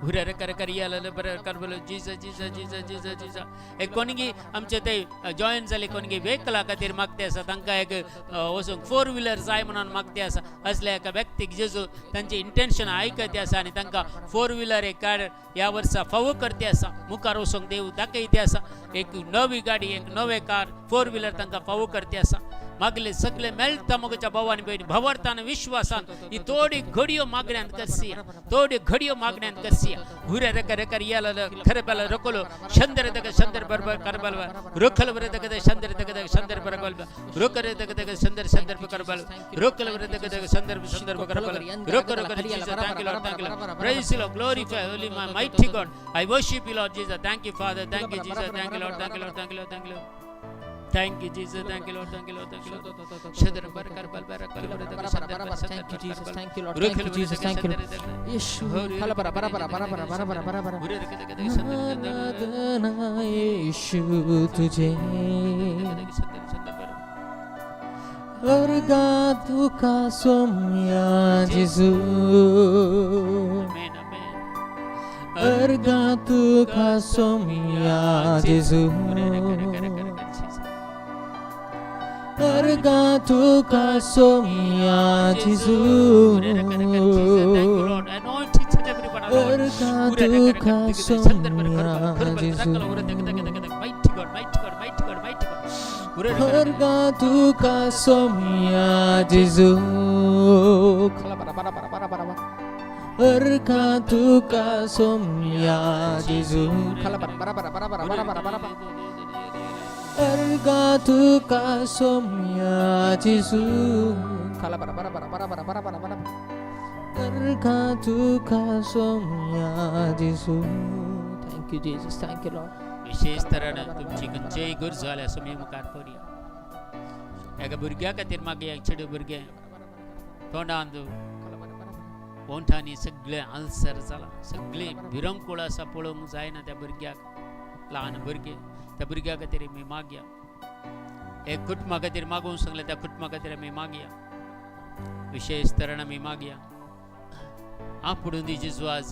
Speaker 1: हुरे कर कर याला बरं कर बोलो. जीजा जीजा जीजा जीजा जीजा. एक कोणगी आमचे ते जॉयन जाले, कोणगी व्हेकला खातीर मागते आसा. तांकां एक वचूंक फोर व्हिलर जाय म्हणून मागते आसा. असल्या एका व्यक्तीक जेजू तांचे इंटेन्शन आयकते आसा आनी तांकां फोर व्हिलर एक कार ह्या वर्सा फावो करते आसा. मुखार वचूंक देव दाखयते आसा. एक नवी गाडी, एक नवें कार, फोर व्हिलर तांकां फावो करते आसा. मागले सगळे मेळटा मगच्या भावान भयणी भवार्थान विश्वासान ही थोडी घडयो मागण्यान करसिया, थोडी घडयो मागण्यान करसिया. हुरे रक रक याला खरे बल रकोलो शंदर दग शंदर बरोबर करबल रोखल वर दग दग शंदर दग दग शंदर बरबल रोकर दग दग शंदर शंदर करबल रोकल वर दग दग शंदर शंदर करबल रोक रोक. Jesus, thank you, Lord. Thank you, Lord. Praise you, Lord. Glorify holy my mighty God. I worship you, Lord Jesus. Thank you, Father. Thank you, Jesus. Thank you, Lord. Thank you, Lord. Thank you, Lord. Thank you, Lord. Thank you, Jesus. Thank you, Lord. Thank you, Lord. Thank you, Lord. Shadar bar kar bal bar kar bar दग शंदर बर शंदर.
Speaker 4: Thank you, Jesus.
Speaker 1: bar.
Speaker 4: Thank you, Lord.
Speaker 1: रोखल
Speaker 4: Thank you,
Speaker 1: वर
Speaker 4: Jesus.
Speaker 1: दग
Speaker 4: Thank you,
Speaker 1: शंदर
Speaker 4: Lord.
Speaker 1: दग.
Speaker 4: येशू. खला बरा बरा बरा बरा बरा बरा बरा बरा बरा.
Speaker 1: हुरे रक दग दग शंदर शंदर
Speaker 4: आराधना येशू तुझे.
Speaker 1: दग शंदर शंदर बर.
Speaker 4: अर्गा तुका सोम्या जेजू.
Speaker 1: Amen, amen.
Speaker 4: अर्गा तुका सोम्या जेजू.
Speaker 1: हुरे रक रक रक रक Jesus.
Speaker 4: अर्गा तुका सोम्या जेजू.
Speaker 1: हुरे रक रक Jesus. Thank you, Lord. Anoint each and every one, Lord.
Speaker 4: अर्गा
Speaker 1: हुरे रक रक
Speaker 4: तुका
Speaker 1: दग दग शंदर बर कर बल
Speaker 4: सोम्या
Speaker 1: कर बल
Speaker 4: जेजू.
Speaker 1: रकल हुरे दग दग दग दग. Mighty God, mighty God, mighty God, mighty God. हुरे रक रक
Speaker 4: अर्गा तुका सोम्या जेजू. खला बरा बरा बरा बरा बरा बरा. अर्गा तुका सोम्या जेजू. खला बरा बरा बरा बरा बरा बरा बरा बरा बरा. अर्गा तुका सोम्या जेजू. खला बरा बरा बरा बरा बरा बरा बरा बरा. अर्गा तुका सोम्या जेजू. Thank you, Jesus. Thank you, Lord.
Speaker 1: विशेष तऱ्हेन तुमची खंयचेय गरज जाल्यार सुमी मुखार पडया. एका भुरग्या खातीर मागया. चेडूं भुरगें, तोंडान ओंठांनी सगळें आल्सर जाला, सगळें भिरंकूळ आसा, पळोवंक जायना त्या भुरग्याक. ल्हान भुरगें. त्या भुरग्या खातीर आमी मागया. एक कुटुंबा खातीर मागूंक सांगलें, त्या कुटुंबा खातीर आमी मागया. विशेष तरेन आमी मागया. आपुडून दी जेजू, आज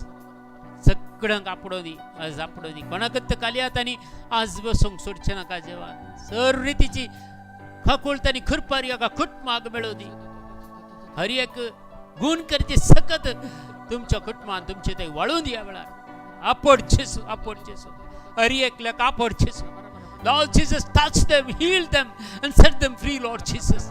Speaker 1: सगळ्यांक आपुडून दी, आज आपुडून दी. कोणाकच काली आनी आज बसूंक सोडचें नाका जेवा. सर्व रितीची खाकोळ आनी खुरपारी एका कुटुंबाक मेळूं दी. हर एक गुण करचे सकत तुमच्या कुटुंबान तुमचे ते वाळून दिया वेळार. आपोड जेसू, आपोड जेसू. हर एकल्याक आपोड जेसू. Lord Jesus, touch them, heal them, and set them free, Lord Jesus.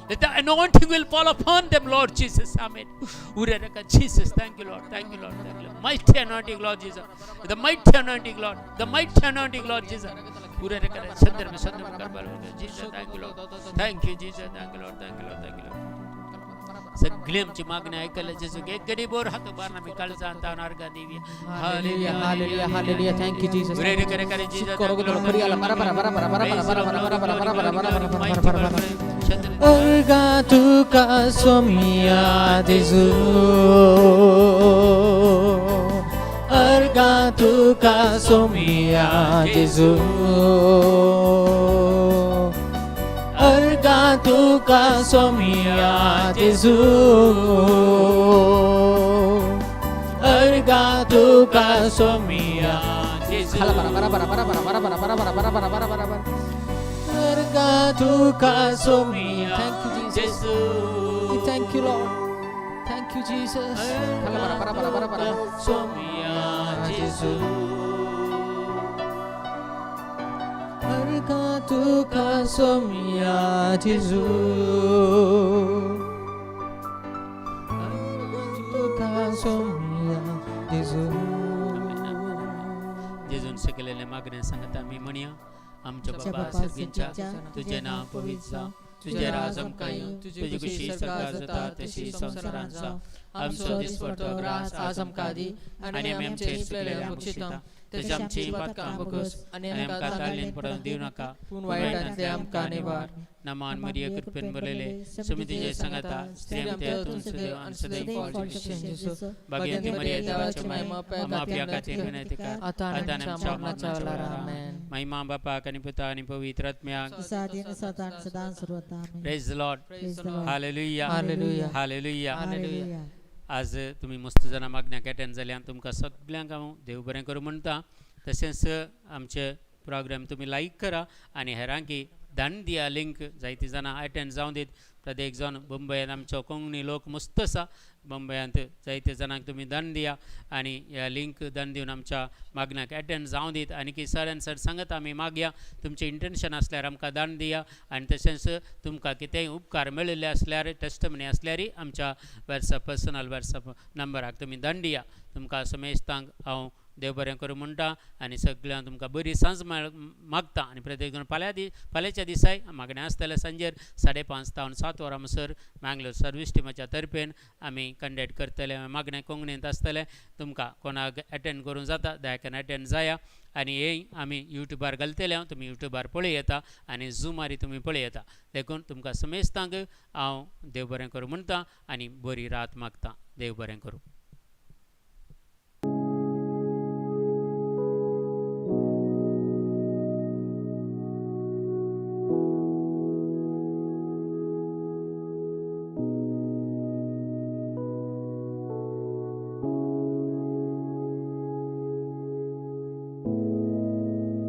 Speaker 1: That the anointing will fall upon them, Lord Jesus. Amen. Urereka, Jesus, thank you, Lord. Thank you, Lord. Thank you, Lord. Mighty anointing, Lord Jesus. The mighty anointing, Lord. The mighty anointing, Lord Jesus. Urereka, Chandra, Chandra, Jesus, thank you, Lord. Thank you, Jesus. Thank you, Lord. Thank you, Lord. Thank you, Lord. सगळी आमची मागणी ऐकलं जेजू. एक गडी बोर हात उबारून आमी काळजान तावन अर्गां दिवया.
Speaker 4: Hallelujah, hallelujah, hallelujah. Thank you, Jesus.
Speaker 1: उरे करे करे Jesus.
Speaker 4: बरा बरा बरा बरा बरा बरा बरा. अर्गा तुका सोम्या जेजू. अर्गा तुका सोम्या जेजू. अर्गा तुका सोम्या जेजू. अर्गा तुका सोम्या. खाला बरा बरा बरा बरा बरा बरा बरा बरा बरा बरा बरा बरा बरा. अर्गा तुका Saumya. Thank you, Jesus. Thank you, Lord. Thank you, Jesus. खाला बरा बरा बरा बरा बरा.
Speaker 1: सोम्या जेजू.
Speaker 4: अर्गा तुका सोम्या जेजू. अर्गा तुका सोम्या जेजू.
Speaker 1: जेजून शिकलेले मागणे सांगता आमी म्हणया. आमच्या
Speaker 3: आमच्या
Speaker 1: बाबा
Speaker 3: बापा
Speaker 1: सर्गींच्या,
Speaker 3: सर्गींच्या,
Speaker 1: तुझे नाव पवित्र जावं, तुझे राज आमकां येवं, तुजी खुशी स्वर्गात जाता तशी संवसारांत जावं. आमचो दिसपडतो ग्रास आज आमकां दी आनी आमी आमचे चुकलेले आमकां तशें आमची पातकां भोगस आनी आमकां ताळ्ळेन पडोवन दिवं नाका, पूण वायटांतले आमकां निवार. नमान मरिया, कृपेन भरलेले, स्वामी तुजे सांगाता, स्त्रियां तूं सदैव आनी सदैव भाग्यवंती मरिया देवाची माय, आम्हा आपल्या खातीर विनंती कर,
Speaker 2: आता
Speaker 1: आता
Speaker 2: आणि
Speaker 1: आणि
Speaker 2: आमच्या
Speaker 1: आमच्या
Speaker 2: मरणाच्या
Speaker 1: मरणाच्या
Speaker 2: वेळार.
Speaker 1: वेळार.
Speaker 2: आमेन.
Speaker 1: महिमा बापाक आणि पुता आणि पवित्र आत्म्याक.
Speaker 3: साधी आणि सदा सदा सर्वदा. आमेन.
Speaker 1: Praise the Lord.
Speaker 3: Praise the Lord.
Speaker 1: Hallelujah.
Speaker 2: Hallelujah.
Speaker 1: Hallelujah.
Speaker 3: Hallelujah.
Speaker 1: आज तुमी मस्त जाणां मागण्याक अटेंड जाल्यान तुमकां सगल्यांक हांव देव बरें करूं म्हणटा. तशेंच आमचे प्रोग्राम तुमी लायक करा आनी हेरांकी धाडून दिया लिंक. जायतीं जाणां अटेंड जावं दीत. प्रत्येक जाण मुंबयन आमचो कोंकणी लोक मस्त आसा. मुंबयांत जायते जाणांक तुमी दंड दिया आनी ह्या लिंक दंड दिवन आमच्या मागण्याक एटेंड जावं दीत. आनी सर आनी सर सांगत आमी मागया, तुमचें इंटेन्शन आसल्यार आमकां दंड दिया आनी तशेंच तुमकां कितेंय उपकार मेळिल्ले आसल्यार, टेस्टमनी आसल्यारय आमच्या वॉट्सएप, पर्सनल वॉट्सएप नंबराक तुमी दंड दिया. तुमकां समेस्तांक हांव देव बरें करूं म्हणटा आनी सगळ्यांक तुमकां बरी सांज मागता. आनी प्रत्येक फाल्यां फाल्यांच्या दिसाय मागणें आसतलें. सांजेर 5:30 तावन 7 वरां म्हणसर मँगलोर सर्वीस टिमाच्या तर्फेन आमी कंडक्ट करतले मागणें. कोंकणींत आसतलें. तुमकां कोणाक एटेंड करूंक जाता, दयाकन एटेंड जाया. आनी हे आमी युट्यूबार घालतले हांव, तुमी युट्यूबार पळय येता आनी झुमारी तुमी पळय येता. देखून तुमकां समेस्तांक हांव देव बरें करूं म्हणटा आनी बरी रात मागता. देव बरें करूं.